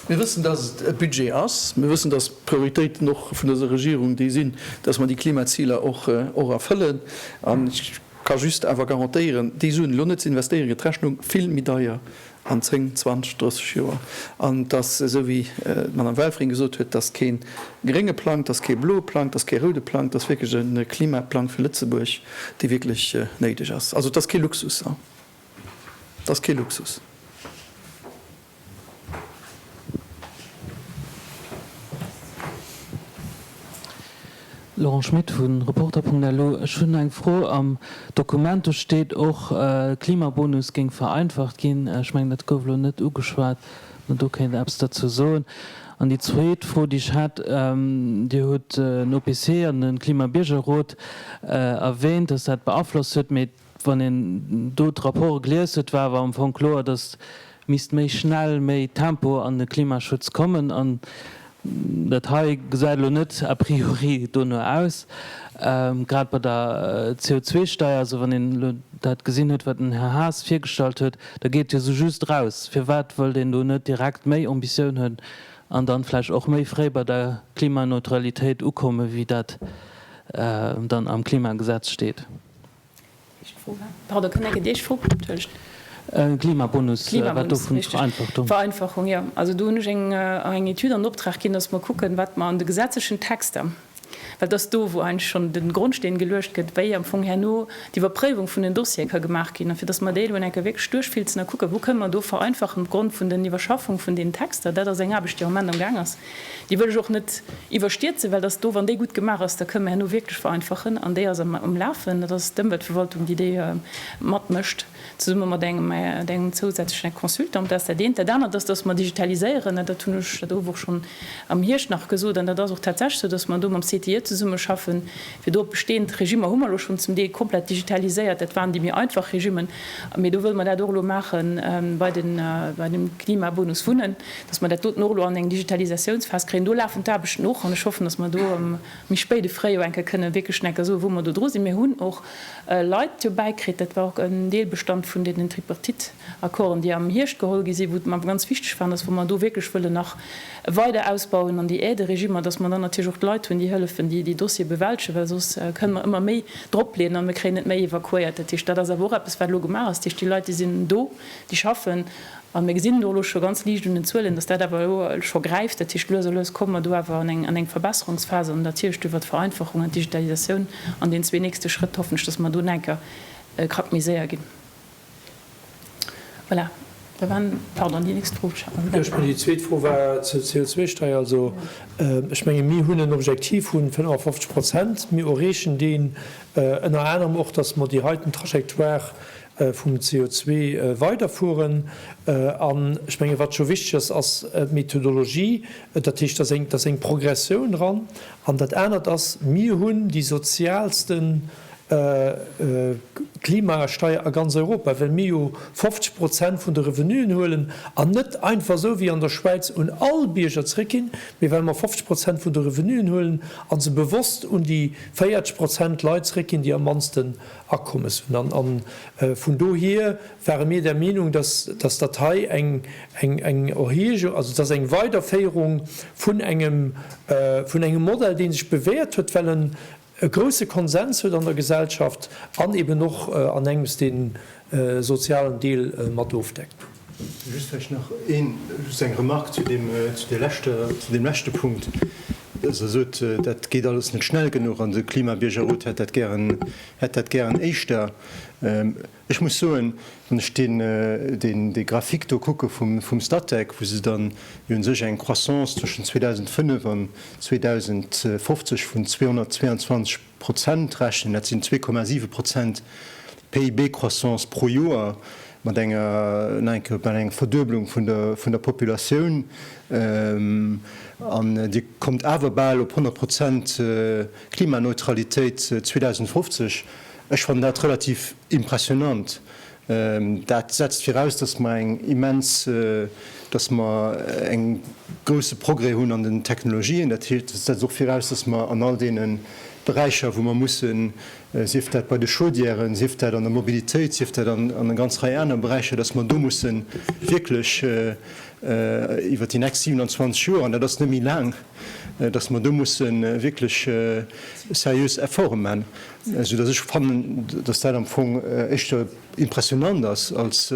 S1: Mir wëssen, dass et e Budget ass. Mir wëssen, dass d'Prioritéiten och vun dëser Regierung déi sinn, dass mer déi Klimaziler och, och erfëllen. An ech ka just awer garantéieren, déi Suen elo net ze investéieren, gëtt d'Rechnung vill méi deier an 10, 20, 30 Joer. An et ass esou, wéi d'Madame Welfring gesot huet, et ass kee grénge Plang, et ass kee bloe Plang, et ass kee roude Plang, et ass wierklech e Klimaplang fir Lëtzebuerg, dee wierklech néideg ass. Also et ass kee Luxus, et ass kee Luxus.
S7: Laurent Schmit vu Reporter.lu. Ech hunn eng Fro. Am Dokument do steet och, Klimabonus géing vereinfacht ginn. Ech mengen, dat gouf elo net ugeschwat, mä do kéint Der eppes derzou soen. An déi zweet Fro, déi ech hätt, Dir hutt den OPC an de Klimabiergerrot erwähnt, dass dat beaflosst huet, mee Wann een do d'Rapporte gelies huet, war awer am Fong kloer, datt misst méi schnell, méi Tempo an de Klimaschutz kommen. An dat hei gesäit elo net a priori dono aus, grad bei der CO2-Steier. Also wann een elo dat gesinn huet, wat den Här Haas virgestallt huet, da geet et jo sou just eraus. Firwat wëllt een do net direkt méi Ambitioun hunn an dann vläicht och méi fréi bei der Klimaneutralitéit ukommen, wéi dat dann am Klimagesetz steet?
S2: Pardon, kënnt eng Kéier déi éischt Fro? Entschëllegt.
S7: Klimabonus, wat do vun Vereinfachung.
S2: Vereinfachung, jo. Also do hunn ech eng eng Etüd an Optrag ginn, dass mer kucken, wat mer an de gesetzlechen Texter, well et ass do, wou eigentlech schonn de Grondsteen geluecht gëtt, wéi am Fong herno d'Iwwerpréiwung vun den Dossiere ka gemaach ginn, a fir dass mer déi elo eng Kéier wierklech duerchfilzen a kucken, wou kënne mer do vereinfachen opgrond vun den Iwwerschaffung vun deenen Texter. Dat ass eng Aarbecht, déi am Moment amgaang ass. Déi wëll ech och net iwwerstierzen, well dass do, wann déi gutt gemaach ass, da kënne mer herno wierklech vereinfachen. An déi ass am Lafen. Dat ass d'Ëmweltverwaltung, déi déi matmécht, zesumme mat engem, engem zousätzlechen Consultant. Dat ass dat eent. Dat anert ass, dass mer digitaliséieren. Dat hunn ech dat och schonn am Hierscht nach gesot. An dat ass och tatsächlech esou, dass mer do mam CTIE zesummeschaffen, fir do op bestehend Regimmer, hu mer elo schonn zum Deel komplett digitaliséiert, dat waren déi méi einfach Regimmen, mee do wëlle mer dat och elo maache bei den, bei dem Klimabonus Wunnen. dass mer dat doten och elo an eng Digitalisatiounsphas kréien. Do lafen d'Aarbechten och an ech hoffen, dass mer do am méi spéide Fréijoer eng Kéier kënne wierklech eng Kéier soen, wou mer do dru sinn. Mir hunn och Leit jo bäikritt, dat war och en Deelbestand vun deenen Tripartite-Accorden, déi am Hierscht geholl gi sinn, wou et mer awer ganz wichteg waren, dass wa mer do wierklech wëllen nach weider ausbauen an déi Aide-Regimer, dass mer dann natierlech och d'Leit hunn, déi hëllefen, déi déi Dossiere bewältegen, well soss kënne mer ëmmer méi dropleeën a mir kréien net méi evakuéiert. Dat heescht, dat ass awer och eppes, wat elo gemaach ass. Dat heescht, déi Leit, déi sinn do, déi schaffen. A mir gesinn do elo scho ganz liicht un den Zuelen, dass dat awer elo scho gräift. Dat heescht, lues a lues komme mer do awer an eng, an eng Verbesserungsphas an natierlech iwwert d'Vereinfachung an d'Digitalisatioun an den zwee nächste Schrëtt hoffen ech, dass mer do nach eng Kéier e Krack méi séier ginn. Voilà, da waren, pardon, déi nächst Fro.
S3: Jo, ech mengen, déi zweet Fro war zur CO2-Steier. Also, ech menge mir hunn en Objektiv vun 55 Prozent. Mir erreechen deen ënner anerem och, dass mer déi heiten Trajectoire vum CO2 weiderfueren. An ech menge wat scho wichteg ass, ass d'Methodologie, dat heescht, da ass eng Progressioun dran. An dat anert ass, mir hunn déi soziaalste Klimasteier a ganz Europa, well mir jo 50 Prozent vun de Revenuen huelen an net einfach esou wéi an der Schwäiz un all Bierger zréckginn, mee well mer 50 Prozent vun de Revenuen huelen a se bewosst un déi 40 Prozent Leit zréckginn, déi am mannsten Akommes hunn. A vun dohier ware mir der Meenung, dass dat hei eng Erhéijung, also dass eng Weiderféierung vun engem Modell, dee sech bewäert huet, well en e grouse Konsens huet an der Gesellschaft an eben och an engems dee sozialen Deel mat ofdeckt.
S4: Just vläicht nach een, just eng Remarque zu deem, zu där leschter, zu deem leschte Punkt. Der sot, dat geet alles net schnell genuch an de Klimabiergerrot hätt dat gären, hätt dat gären éischter. Ech muss soen, wann ech deen, deen, dee Graphique do kucke vum, vum Statec, wou se dann jo u sech eng Croissance zwëschen 2005 an 2050 vun 222 Prozent rechnen, dat sinn 2,7 Prozent PIB-Croissance pro Joer, mat enger, nach eng Kéier, bal enger Verdueblung vun der, vun der Populatioun, an Dir kommt awer bal op 100 Prozent Klimaneutralitéit 2050. Ech fannen dat relativ impressionnant. Dat setzt viraus, dass mer eng immens, dass mer eng grouse Progrès hunn an den Technologien. Dat setzt och viraus, dass mer an all deene Beräicher, wou mer mussen, sief dat bei de Chaudièren, sief dat an der Mobilitéit, sief dat an enger ganz Rei aner Beräicher, dass mer do musse wierklech iwwert déi nächst 27 Joer, an dat ass net méi laang, dass mer do musse wierklech seriös Efforte man. Esou dass ech fannen, dass dat am Fong éischter impressionnant ass als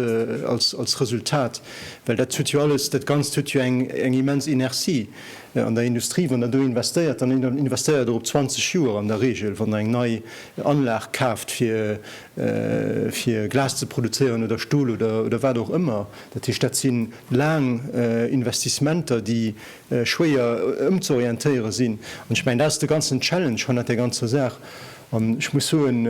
S4: Resultat, well dat huet jo alles, dat Ganzt huet jo eng immens Inertie an der Industrie. Wann Der do investéiert, dann investéiert Der op 20 Joer an der Regel, wann Der eng nei. Anlag kaaft fir fir Glas ze produzéieren oder Stol oder oder wat och ëmmer. Dat heescht, dat si laang Investissementer, déi schwéier ëmzeorientéiere sinn. An ech mengen, dat ass de ganzen Challenge hannert där ganzer Saach. An ech muss soen,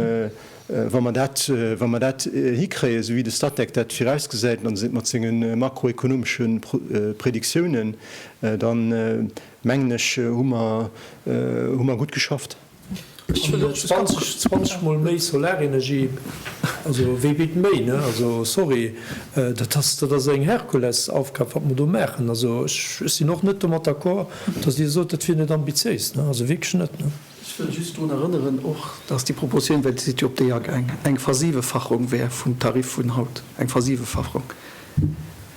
S4: wa mer dat, wa mer dat hikréien, esou wéi de Statec dat virausgesäit mat senge makroekonomesche Prediktiounen, dann, mengen ech, hu mer, hu mer gutt geschafft.
S3: Ech wëll och 20, 20 mol méi Solarenergie, also wee bitt méi, ne? Also sorry, dat ass, dat ass eng Herkulesaufgab, wat mer do maachen. Also ech, ech sinn och net domat d'accord, datt Dir sot, dat wier net ambitiéis, ne? Also wierklech net, ne?
S1: Ech wëll just drun erënneren och, datt déi Propositioun, well Dir sidd jo op déi agaang, eng Versiwefachung wär vum Tarif vun haut, eng Versiwefachung.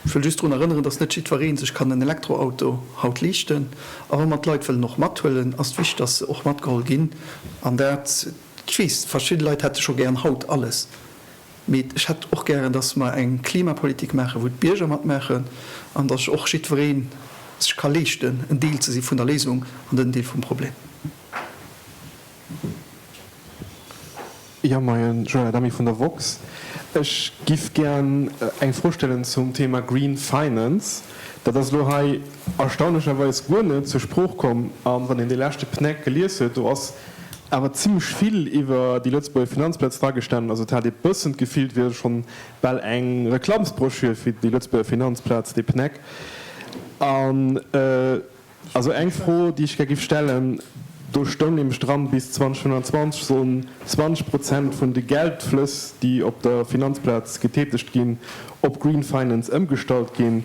S1: Ech wëll just drun erënneren, dass net jiddweree sech kann en Elektroauto haut leeschten. A wa mer d'Leit wëllen och mathuelen, ass et wichteg, dass se och matgeholl ginn. An dat, ech weess, verschidde Leit hätte scho gären haut alles, mee ech hätt och gären, dass mer eng Klimapolitik maachen, wou d'Bierger matmaachen an dass och jiddweree sech ka leeschten, en Deel ze si vun der Léisung an net en Deel vum Problem.
S8: Jo, moien, Joël Adami vun der woxx. Ech giff gären eng Fro stellen zum Thema Green Finance. Dat ass elo hei erstaunlecherweis guer net zur Sprooch komm. A wann een dee leschte PNEC gelies huet, do ass awer zimlech vill iwwer déi Lëtzebuerger Finanzplaz dragestanen. Also et hat ee bëssen d'Gefill, et wier schonn bal eng Reklammsbroschür fir déi Lëtzebuerger Finanzplaz, dee PNEC. An Also eng Fro, déi ech gär giff stellen, Do stoung nämlech dran, bis 2025 sollen 20 Prozent vun de Geldflëss, déi op der Finanzplaz getätegt ginn, op Green Finance ëmgestallt ginn.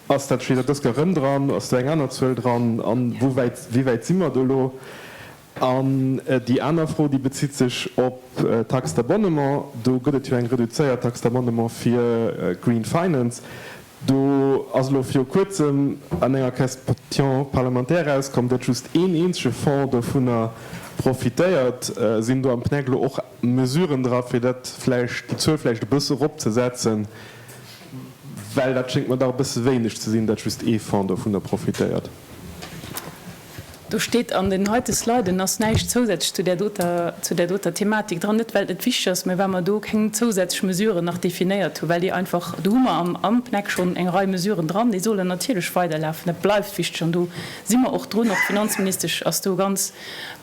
S8: Ass dat, steet dat dës Kéier erëm dran? Ass do eng aner Zuel dran? An wou wäit, wéi wäit si mer do elo? An déi aner Fro, déi bezitt sech op d'Taxe d'abonnement. Do gëtt et jo eng reduzéiert Taxe d'abonnement fir Green Finance. Do ass elo viru Kuerzem an enger Question parlementaire erauskomm, datt just een eenzege Fonds dovunner profitéiert. Sinn do am PNEC elo och Mesuren dra fir dat vläicht, déi Zuel vläicht e bësse eropzesetzen? Well dat schéngt mer dach e bësse wéineg ze sinn, datt just ee Fonds dovunner profitéiert.
S2: Do steet an den heite Sliden ass näischt zousätzlech zu där doter, zu där doter Thematik dran. Net well et net wichteg ass, mä well mer do keng zousätzlech Mesuren nach definéiert hunn, well déi einfach, do hu mer am, am PNEC schonn eng Rei Mesuren dran, déi sollen natierlech weiderlafen. Dat bleift wichteg an do si mer och drun. Och d'Finanzministesch ass do ganz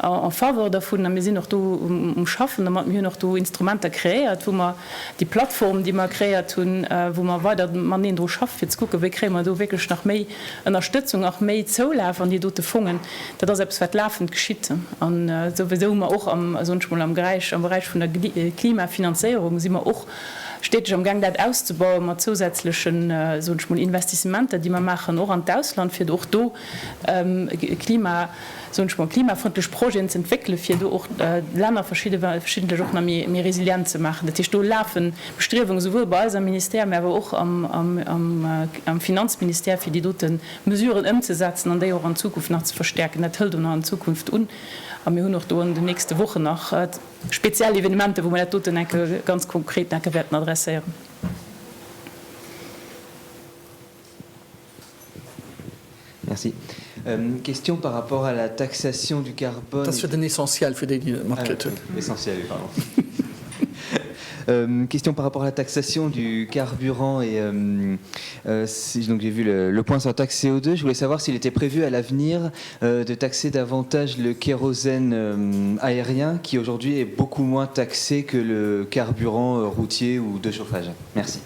S2: en faveur dervun a mir sinn och do um Schaffen dermat. Mir hunn och do Instrumenter kreéiert, wou mer déi Plattform, déi mer kreéiert hunn, wou mer weider mateneen dru schaffen, fir ze kucken, wéi kréie mer do wierklech nach méi Ënnerstëtzung, och méi Zoulaf an déi dote Fongen. Dat ass eppes, wat lafend geschitt. An souwisou hu mer och am, soen ech mol, am Beräich, am Beräich vun der Klimafinanzéierung si mer och steeteg amgaang, dat auszebauen mat zousätzlechen, soen ech mol, Investissementer, déi mer maachen, och an d'Ausland, fir och do Klima, soen ech mol, klimafrëndlech Projeten ze entwéckelen, fir do och d'Länner verschidde, verschiddentlech och nach méi, méi resilient ze maachen. Dat heescht, do lafe Bestriewunge souwuel bei eis am Ministère, mä awer och am, am, am, am Finanzministère, fir déi dote Mesuren ëmzesetzen an déi och an Zukunft nach ze verstäerken. Dat hëlt och nach an Zukunft un a mir hunn och do an den nächste Wochen nach speziell Evenementen, wou mer dat doten enke ganz konkret enke wäerten adresséieren.
S9: Merci. Question par rapport à la taxation du carbone.
S1: Dat ass fir den Essentiel, fir déi, déi et net matkritt hunn.
S9: Essentiel, oui, pardon. Question par rapport à la taxation du carburant et donc j'ai vu le, le point sur la taxe CO2. Je voulais savoir s'il était prévu à l'avenir de taxer davantage le kérosène aérien qui aujourd'hui est beaucoup moins taxé que le carburant routier ou de chauffage. Merci.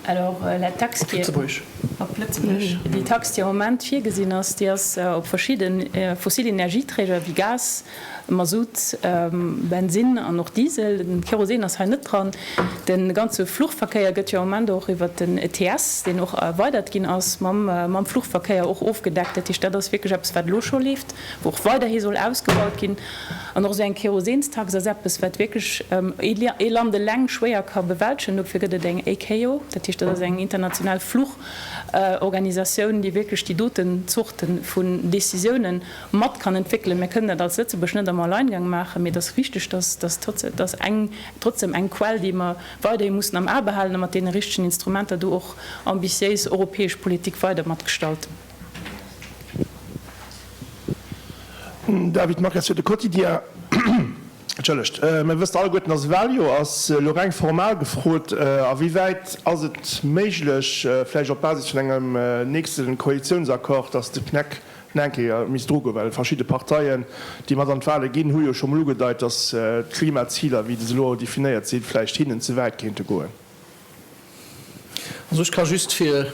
S2: Alors, la taxe qui est. Op Lëtzebuergesch. Op Lëtzebuergesch. Déi Tax, déi am Moment virgesinn ass, déi ass op verschidde fossil Energieträger wéi Gas, Mazout, Bensinn an och Diesel. Den Kerosin ass hei net dran. De ganze Fluchverkéier gëtt jo am Moment och iwwert den ETS, deen och erweidert ginn ass, mam Fluchverkéier och ofgedeckt. Dat heescht, dat ass wierklech eppes, wat elo scho leeft, wou och weiderhi soll ausgebaut ginn. An och esou eng Kerosinstax ass eppes, wat wierklech ee Land eleng schwéier ka bewältegen. Dofir gëtt et eng ICAO, dat heescht, dat ass eng international Fluchorganisatioun, déi wierklech déi doten Zorte vun Décisiounen mat kann entwéckelen. Mir kënnen dat als Lëtzebuerg net am Alleingang maachen, mee et ass wichteg, dass dass eng trotzdem eng Quell, déi mer weiderhi mussen am A behalen a mat deene richtegen Instrumenter do och ambitiéis europäesch Politik weider matgestalten.
S10: David Marques fir de Quotidien. Entschëllegt, mir wëssen alleguerten, dass e Wahljoer ass. Elo reng formal gefrot, A wéi wäit ass et méiglech, vläicht op Basis vun engem nächste Koalitiounsaccord, dass de PNEC nach eng Kéier misst drugoen? Well verschidde Parteien, déi mat an d'Wahle ginn, hu jo scho mol ugedeit, dass d'Klimaziler, wéi se elo definéiert sinn, vläicht hinnen ze wäit kéinte goen.
S1: Also ech ka just fir,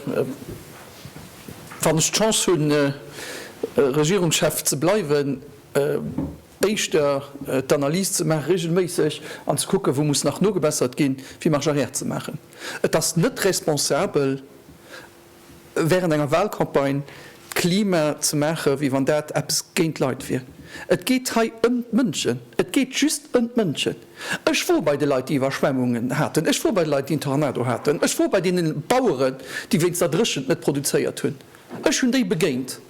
S1: wann ech d'Chance hunn, Regierungschef ze bleiwen, éischter d'Analys ze maachen, regelméisseg, an ze kucken, wou muss nach nogebessert ginn, wéi Marche arrière ze maachen. Et ass net responsabel, während enger Wahlcampagne d'Klima ze maachen, wéi wann dat eppes géint d'Leit wier. Et geet hei ëm d'Mënschen. Et geet just ëm d'Mënschen. Ech wor bei de Leit, déi Iwwerschwemmungen haten. Ech wor bei de Leit, déi en Tornado haten. Ech wor bei deene Baueren, déi wéinst der Dréchent net produzéiert hunn. Ech hunn déi begéint.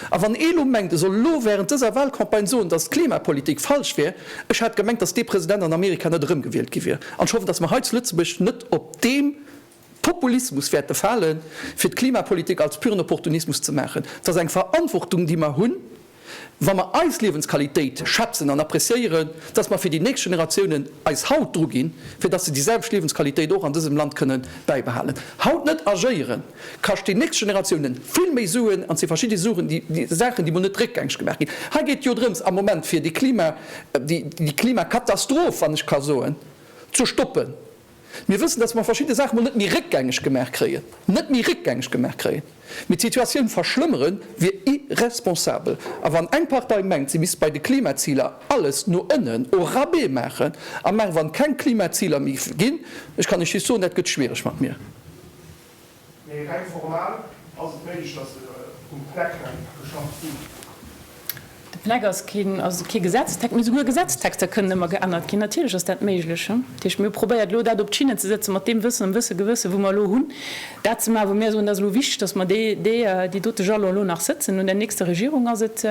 S1: A wann ee lo mengt, e soll elo während dëser Wahlcampagne soen, datt d'Klimapolitik falsch wär, ech hat gemengt, datt dee President an Amerika net erëmgewielt gi wier. An ech hoffen, datt mer hei zu Lëtzebuerg net op deem Populismus wäerte falen, fir d'Klimapolitik als puren Opportunismus ze maachen. Et ass eng Verantwortung, déi mer hunn, wa mer eis Liewensqualitéit schätzen an appréciéieren, dass mer fir déi nächst Generatiounen eis haut druginn, fir dass se déi selwecht Liewensqualitéit och an dësem Land kënnen bäibehalen. Haut net agéieren, kascht déi nächst Generatiounen vill méi Suen an et si verschidde Suen, déi Saachen, déi mol net réckgängeg gemaach ginn. Hei geet et jo drëms am Moment, fir déi Klima, déi Klimakatastroph, wann ech ka soen, ze stoppen. Mir wëssen, dass mer verschidde Saache mol net méi réckgängeg gemaach kréien, net méi réckgängeg gemaach kréien. Mee d'Situatioun verschlëmmere wier irresponsabel. A wann eng Partei mengt, si misst bei de Klimaziler alles no ënnen au rabais maachen a mar wann keng Klimaziler méi ginn, ech kann Iech just soen, dat gëtt schwiereg mat mir.
S10: Mee reng formal ass et méiglech, datt um PNEC kann geschafft ginn.
S2: De PNEC ass keen, ass kee Gesetztext, mee souguer Gesetztexter kënnen ëmmer geännert ginn. Natierlech ass dat méiglech. Dat heescht, mir hu probéiert elo dat op d'Schinnen ze sëtzen, mat deem Wëssen am Wësse Gewësse wou mer elo hunn, dat ze maachen, wou mir soen, dat ass elo wichteg, datt mer déi, déi, déi dote Jalon elo nach sëtzen. Un der nächster Regierung ass et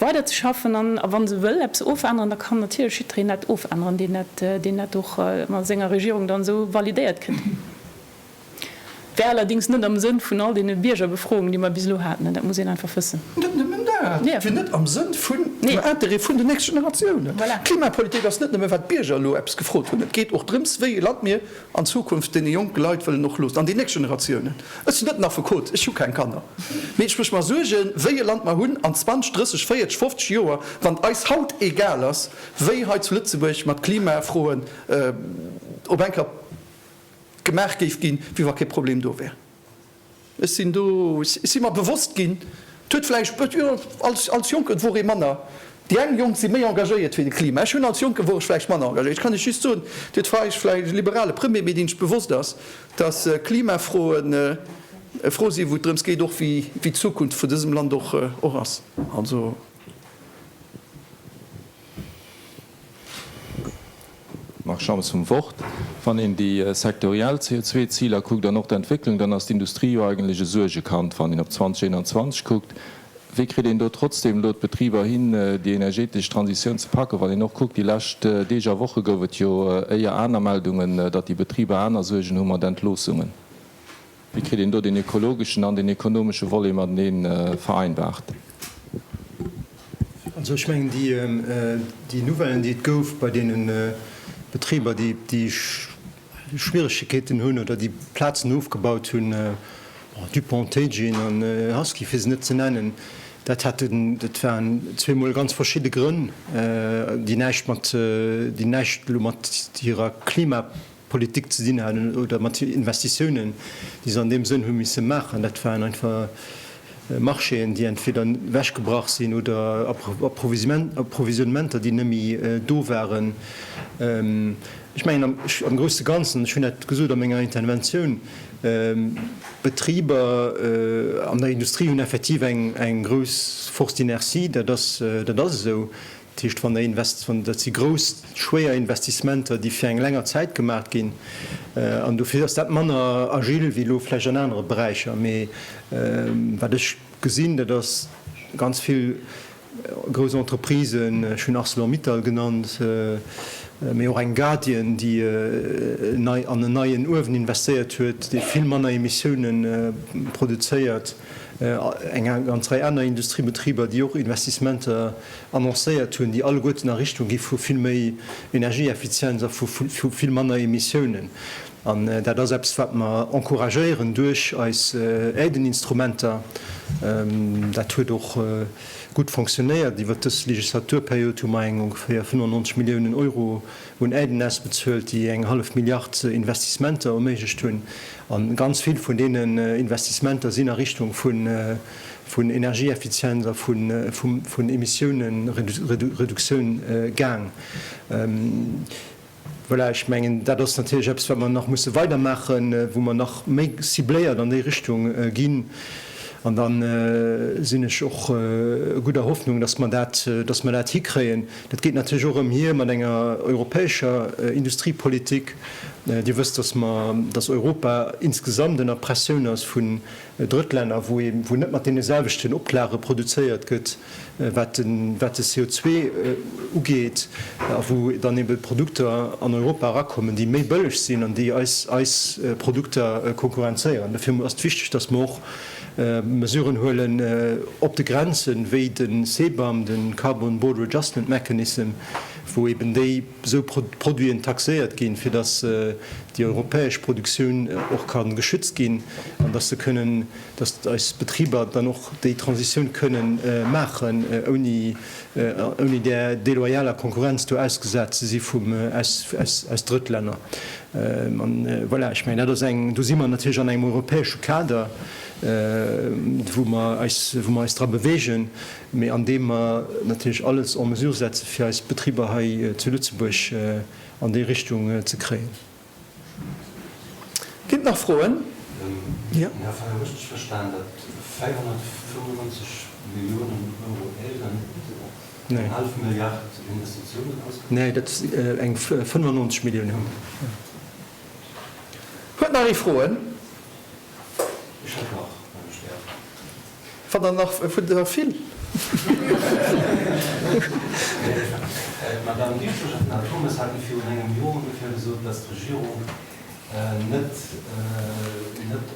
S2: weiderzeschaffen an, a wa se wëll eppes ofänneren, da kann natierlech jiddwereen dat ofänneren, deen dat, deen dat och a senger Regierung dann esou validéiert kritt. Wär allerdings net am Sënn vun all deene Biergerbefroungen, déi mer bis elo haten, dat muss een einfach wëssen.
S1: Net nëmmen dat, et wier net am Sënn vun dem Interêt vun den nächste Generatiounen. Klimapolitik ass net nëmme wat d'Bierger elo eppes gefrot hunn, et geet och drëms, wéi e Land mir an Zukunft deene jonke Leit wëllen och loossen, an déi nächst Generatiounen. Ech sinn net en Affekot, ech hu keng Kanner, mee ech mécht mer Suergen, wéi e Land mer hunn an 20, 30, 40, 50 Joer, wann et eis haut egal ass, wéi hei zu Lëtzebuerg mat Klimafroen op eng Kéier gemaach géif ginn, wéi wa kee Problem do wär. Ech sinn do, ech si mer bewosst ginn, et huet vläicht, jo, als, als Jonken wor ee manner, déi eng Jonk si méi engagéiert fir de Klima, ech hunn als Jonke wor ech vläicht manner engagéiert. Ech kann Iech just soen, Dir hutt vläicht vläicht e liberale Premier, mee deen sech bewosst ass, dass Klimafroen e Fro sinn, wou et drëms geet och, wéi, wéi d'Zukunft vun dësem Land och, och ass. Also.
S11: Marc Schammes vum Wort. Wann een déi sektoriell CO2-Ziler kuckt an och d'Entwécklung, dann ass d'Industrie jo eigentlech e Suergekand, wann een op 2021 kuckt. Wéi kritt een do trotzdem elo d'Betriber hin, déi energetesch Transitioun ze packen, wann een och kuckt, déi lescht Deeg a Woche gouf et jo éier aner Meldungen, datt déi Betriber aner Suergen hu mat Entloossungen. Wéi kritt een do den ökologeschen an den ekonomesche Volet matenee vereinbart?
S4: Also ech mengen, déi Nouvellen, déi et gouf bei deene Betriber, déi Schwieregkeeten hunn oder déi Plazen ofgebaut hunn, Dupont, Teijin an Husky, fir se net ze nennen, dat haten, dat waren zweemol ganz verschidde Grënn, déi näischt mat, déi näischt elo mat hirer Klima, Politik ze dinn haten oder mat Investitiounen, déi se an deem Sënn hu misse maachen. Dat waren einfach Marchéen, déi entweder ewechgebrach sinn oder Approvisionnementer, déi net méi do waren. Ech mengen am grousse Ganzen, ech hunn dat gesot a menger Interventioun, Betriber an der Industrie hunn effektiv eng grouss Force d'inertie, dat ass esou. Dat heescht, wann Der invest, wann, dat si grouss, schwéier Investissementer, déi fir eng länger Zäit gemaach ginn. An dofir ass dat manner agil wéi elo vläicht an anere Beräicher. Mee wat ech gesinn, dat ass ganz vill. Grouss Entreprisen, ech hunn Arcelor-Mittal genannt, mee och eng Guardian, déi nei an en neien Uewen investéiert huet, dee vill manner Emissiounen produzéiert, eng ganz Rei aner Industriebetriber, déi och Investissementer annoncéiert hunn, déi alleguerten a Richtung gi vu vill méi Energieeffizienz a vu vill manner Emissiounen. An dat ass eppes, wat mer encouragéieren duerch eis Aideninstrumenter. Dat huet och gutt fonctionnéiert. Iwwert dës Legislaturperiod hu mer eng ongeféier 95 Milliounen Euro un Aiden ausbezuelt, déi eng hallef Milliard Investissementer erméiglecht hunn. A ganz vill vun deenen Investissementer sinn a Richtung vun Energieeffizienz a vun Emissiounereduktioun gaang. Voilà, ech mengen, dat ass natierlech eppes, wat mer nach musse weidermaachen, wou mer nach méi cibléiert an déi Richtung ginn. An da sinn ech och gudder Hoffnung, dass mer dat, dass mer dat hikréien. Dat geet natierlech och ëmhier mat enger europäescher Industriepolitik. Dir wësst, dass mer, dass Europa insgesamt ënner Pressioun ass vun Drëttlänner, wou ee, wou net mat deene selwechten Oplage produzéiert gëtt, wat de, wat de CO2 ugeet, a wou dann ebe Produkter an Europa erakommen, déi méi bëlleg sinn an déi eis, eis Produkter konkurrenzéieren. Dofir ass et wichteg, dass mer och Mesuren huelen op de Grenzen, wéi de CBAM, de Carbon Border Adjustment Mechanism, wou eben déi esou Produiten taxéiert ginn, fir dass déi europäesch Produktioun och ka geschützt ginn an dass se kënnen, dass eis Betriber dann och déi Transitioun kënnen maachen, ouni, ouni där deloyaler Konkurrenz do ausgesat ze si vum, aus, aus, aus Drëttlänner. An voilà, ech mengen, dat ass eng, do si mer natierlech an engem europäesche Kader, wou mer eis, wou mer eis dra bewegen, mee an deem mer natierlech alles en mesure setzen, fir eis Betriber hei zu Lëtzebuerg an déi Richtung ze kréien.
S1: Ginn et nach Froen?
S6: Jo. Här Feyer, hu ech richteg verstan, datt 495 Milliounen Euro Aiden eng hallef Milliard Investitiounen ausgemaach
S4: hunn? Nee, dat eng 95 Milliounen.
S1: Huet nach ee Froen?
S6: Ech hätt nach, wann ech däerf.
S1: Wann der nach, hutt der vill?
S6: D'Madame Dieschbourg an den Här Turmes haten virun engem Joer ongeféier gesot, dass d'Regierung net, net,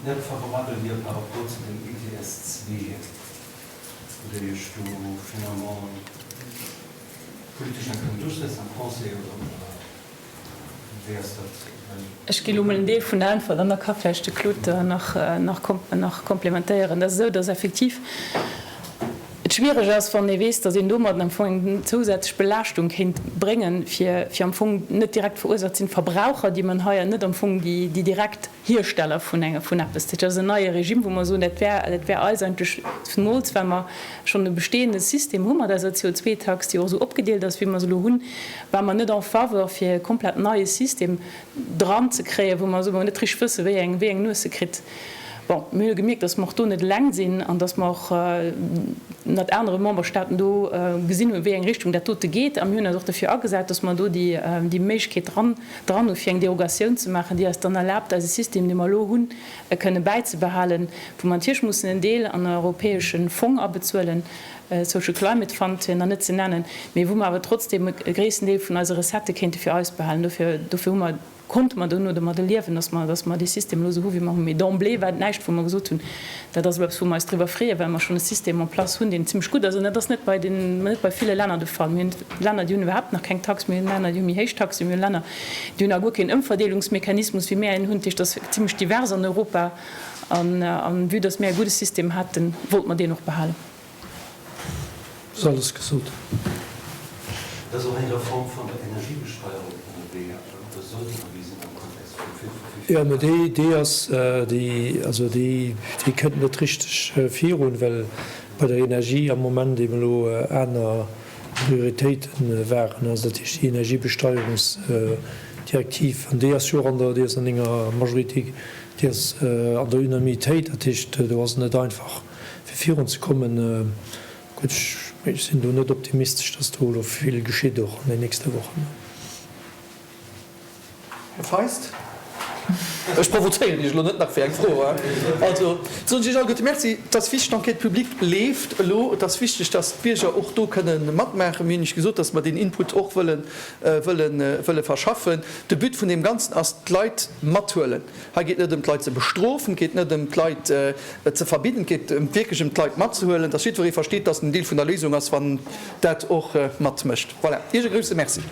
S6: net favorabel wier par rapport zu dem ETS 2. Hutt Der Iech do finalement politesch eng kënnen duerchsetzen am Conseil oder wéi ass dat?
S2: Ech gi lo mol en Deel vun der Äntwert an da ka vläicht de Claude nach komplementéieren. Et ass esou, datt effektiv et schwiereg ass, wann ee weess, datt een domadden am Fong eng zousätzlech Belaaschtung kéint bréngen, fir am Fong net direkt verursaacht sinn d'Verbraucher, déi man hei, an net am Fong déi direkt Hiersteller vun engem, vun eppes. Dat ass en neie Regime, wou mer soen, dat wär, dat wär eis eigentlech, zemools well mer schonn e bestehende System hu mat eiser CO2-Tax, déi och esou opgedeelt ass, wéi mer se elo hunn, ware mer net en faveur, fir e komplett neie System dran ze kréien, wou mer esou net richteg wësse wéi eng, wéi eng Nues se kritt. Bon, mir hu jo gemierkt, dass mer och do net eleng sinn an dass mer och mat anere Memberstaaten do gesinn hunn, wéi eng Richtung dat dote geet. A mir hunn eis och derfir agesat, dass mer do déi, déi Méiglechkeet dran, dran hu fir eng Derogatioun ze maachen, déi eis dann erlaabt, eise System, dee mer elo hunn, kënne bäizebehalen, wou mer natierlech mussen en Deel an en europäesche Fong abezuelen, Social Climate Fund, fir en der net ze nennen, mee wou mer awer trotzdeem e gréissten Deel vun eise Recettë kéinte fir eis behalen. Dofir, dofir hu mer, konnte mer dono domadde liewen, dass mer, dass mer dee System elo esou hu wéi mer hunn. Mee d'emblée war et näischt, wou mer gesot hunn, dat ass elo eppes, wou mer eis driwwer freeën, well mer schonn e System en place hunn, deen zimlech gutt ass. An dat ass net bei den, net bei ville Länner de Fall. Mir hunn Länner, déi hunn iwwerhaapt nach keng Tax, mir hunn Länner, déi hu méi héich Taxen, mir hunn Länner, déi hunn nach guer keen Ëmverdeelungsmechanismus, wéi mir een hunn. Dat heescht, dat ass zimlech divers an Europa. An vue dass mir e gudde System haten, wollte mer deen och behalen.
S3: Ass alles gesot.
S6: Et ass och eng Reform vun der Energiebesteierung ënnerwee, oder sollt ënnerwee sinn am Kontext vum Fit for 55.
S3: Jo, mä déi, déi ass, déi, also déi, déi kënnt net richteg virun, well bei der Energie am Moment eben elo aner Prioritéite waren. Also dat heescht, déi Energiebesteierungsdirektiv, an déi ass jo och an der, déi ass an enger Majorité, déi ass an der Unanimitéit, dat heescht, do ass et net einfach fir virun ze kommen. Gutt, ech sinn do net optimistesch, datt do elo vill geschitt, och an den nächste Wochen.
S1: Här Feist. Ech provozéieren Iech elo net nach fir eng Fro. Also soen ech Iech alleguerte Merci. Et ass wichteg, d'Enquête publique leeft elo. Et ass wichteg, dass d'Bierger och do kënne matmaachen. Mir hunn Iech gesot, dass mer deen Input och wëllen, wëllen, wëlle verschaffen. De But vun deem Ganzen ass, d'Leit mathuelen. Hei geet et net ëm d'Leit ze bestrofen, et geet net ëm d'Leit ze verbidden, et geet wierklech ëm d'Leit matzehuelen, dass jiddweree versteet, dass en Deel vun der Léisung ass, wann en dat och matmécht. Voilà, Iech e grouse Merci.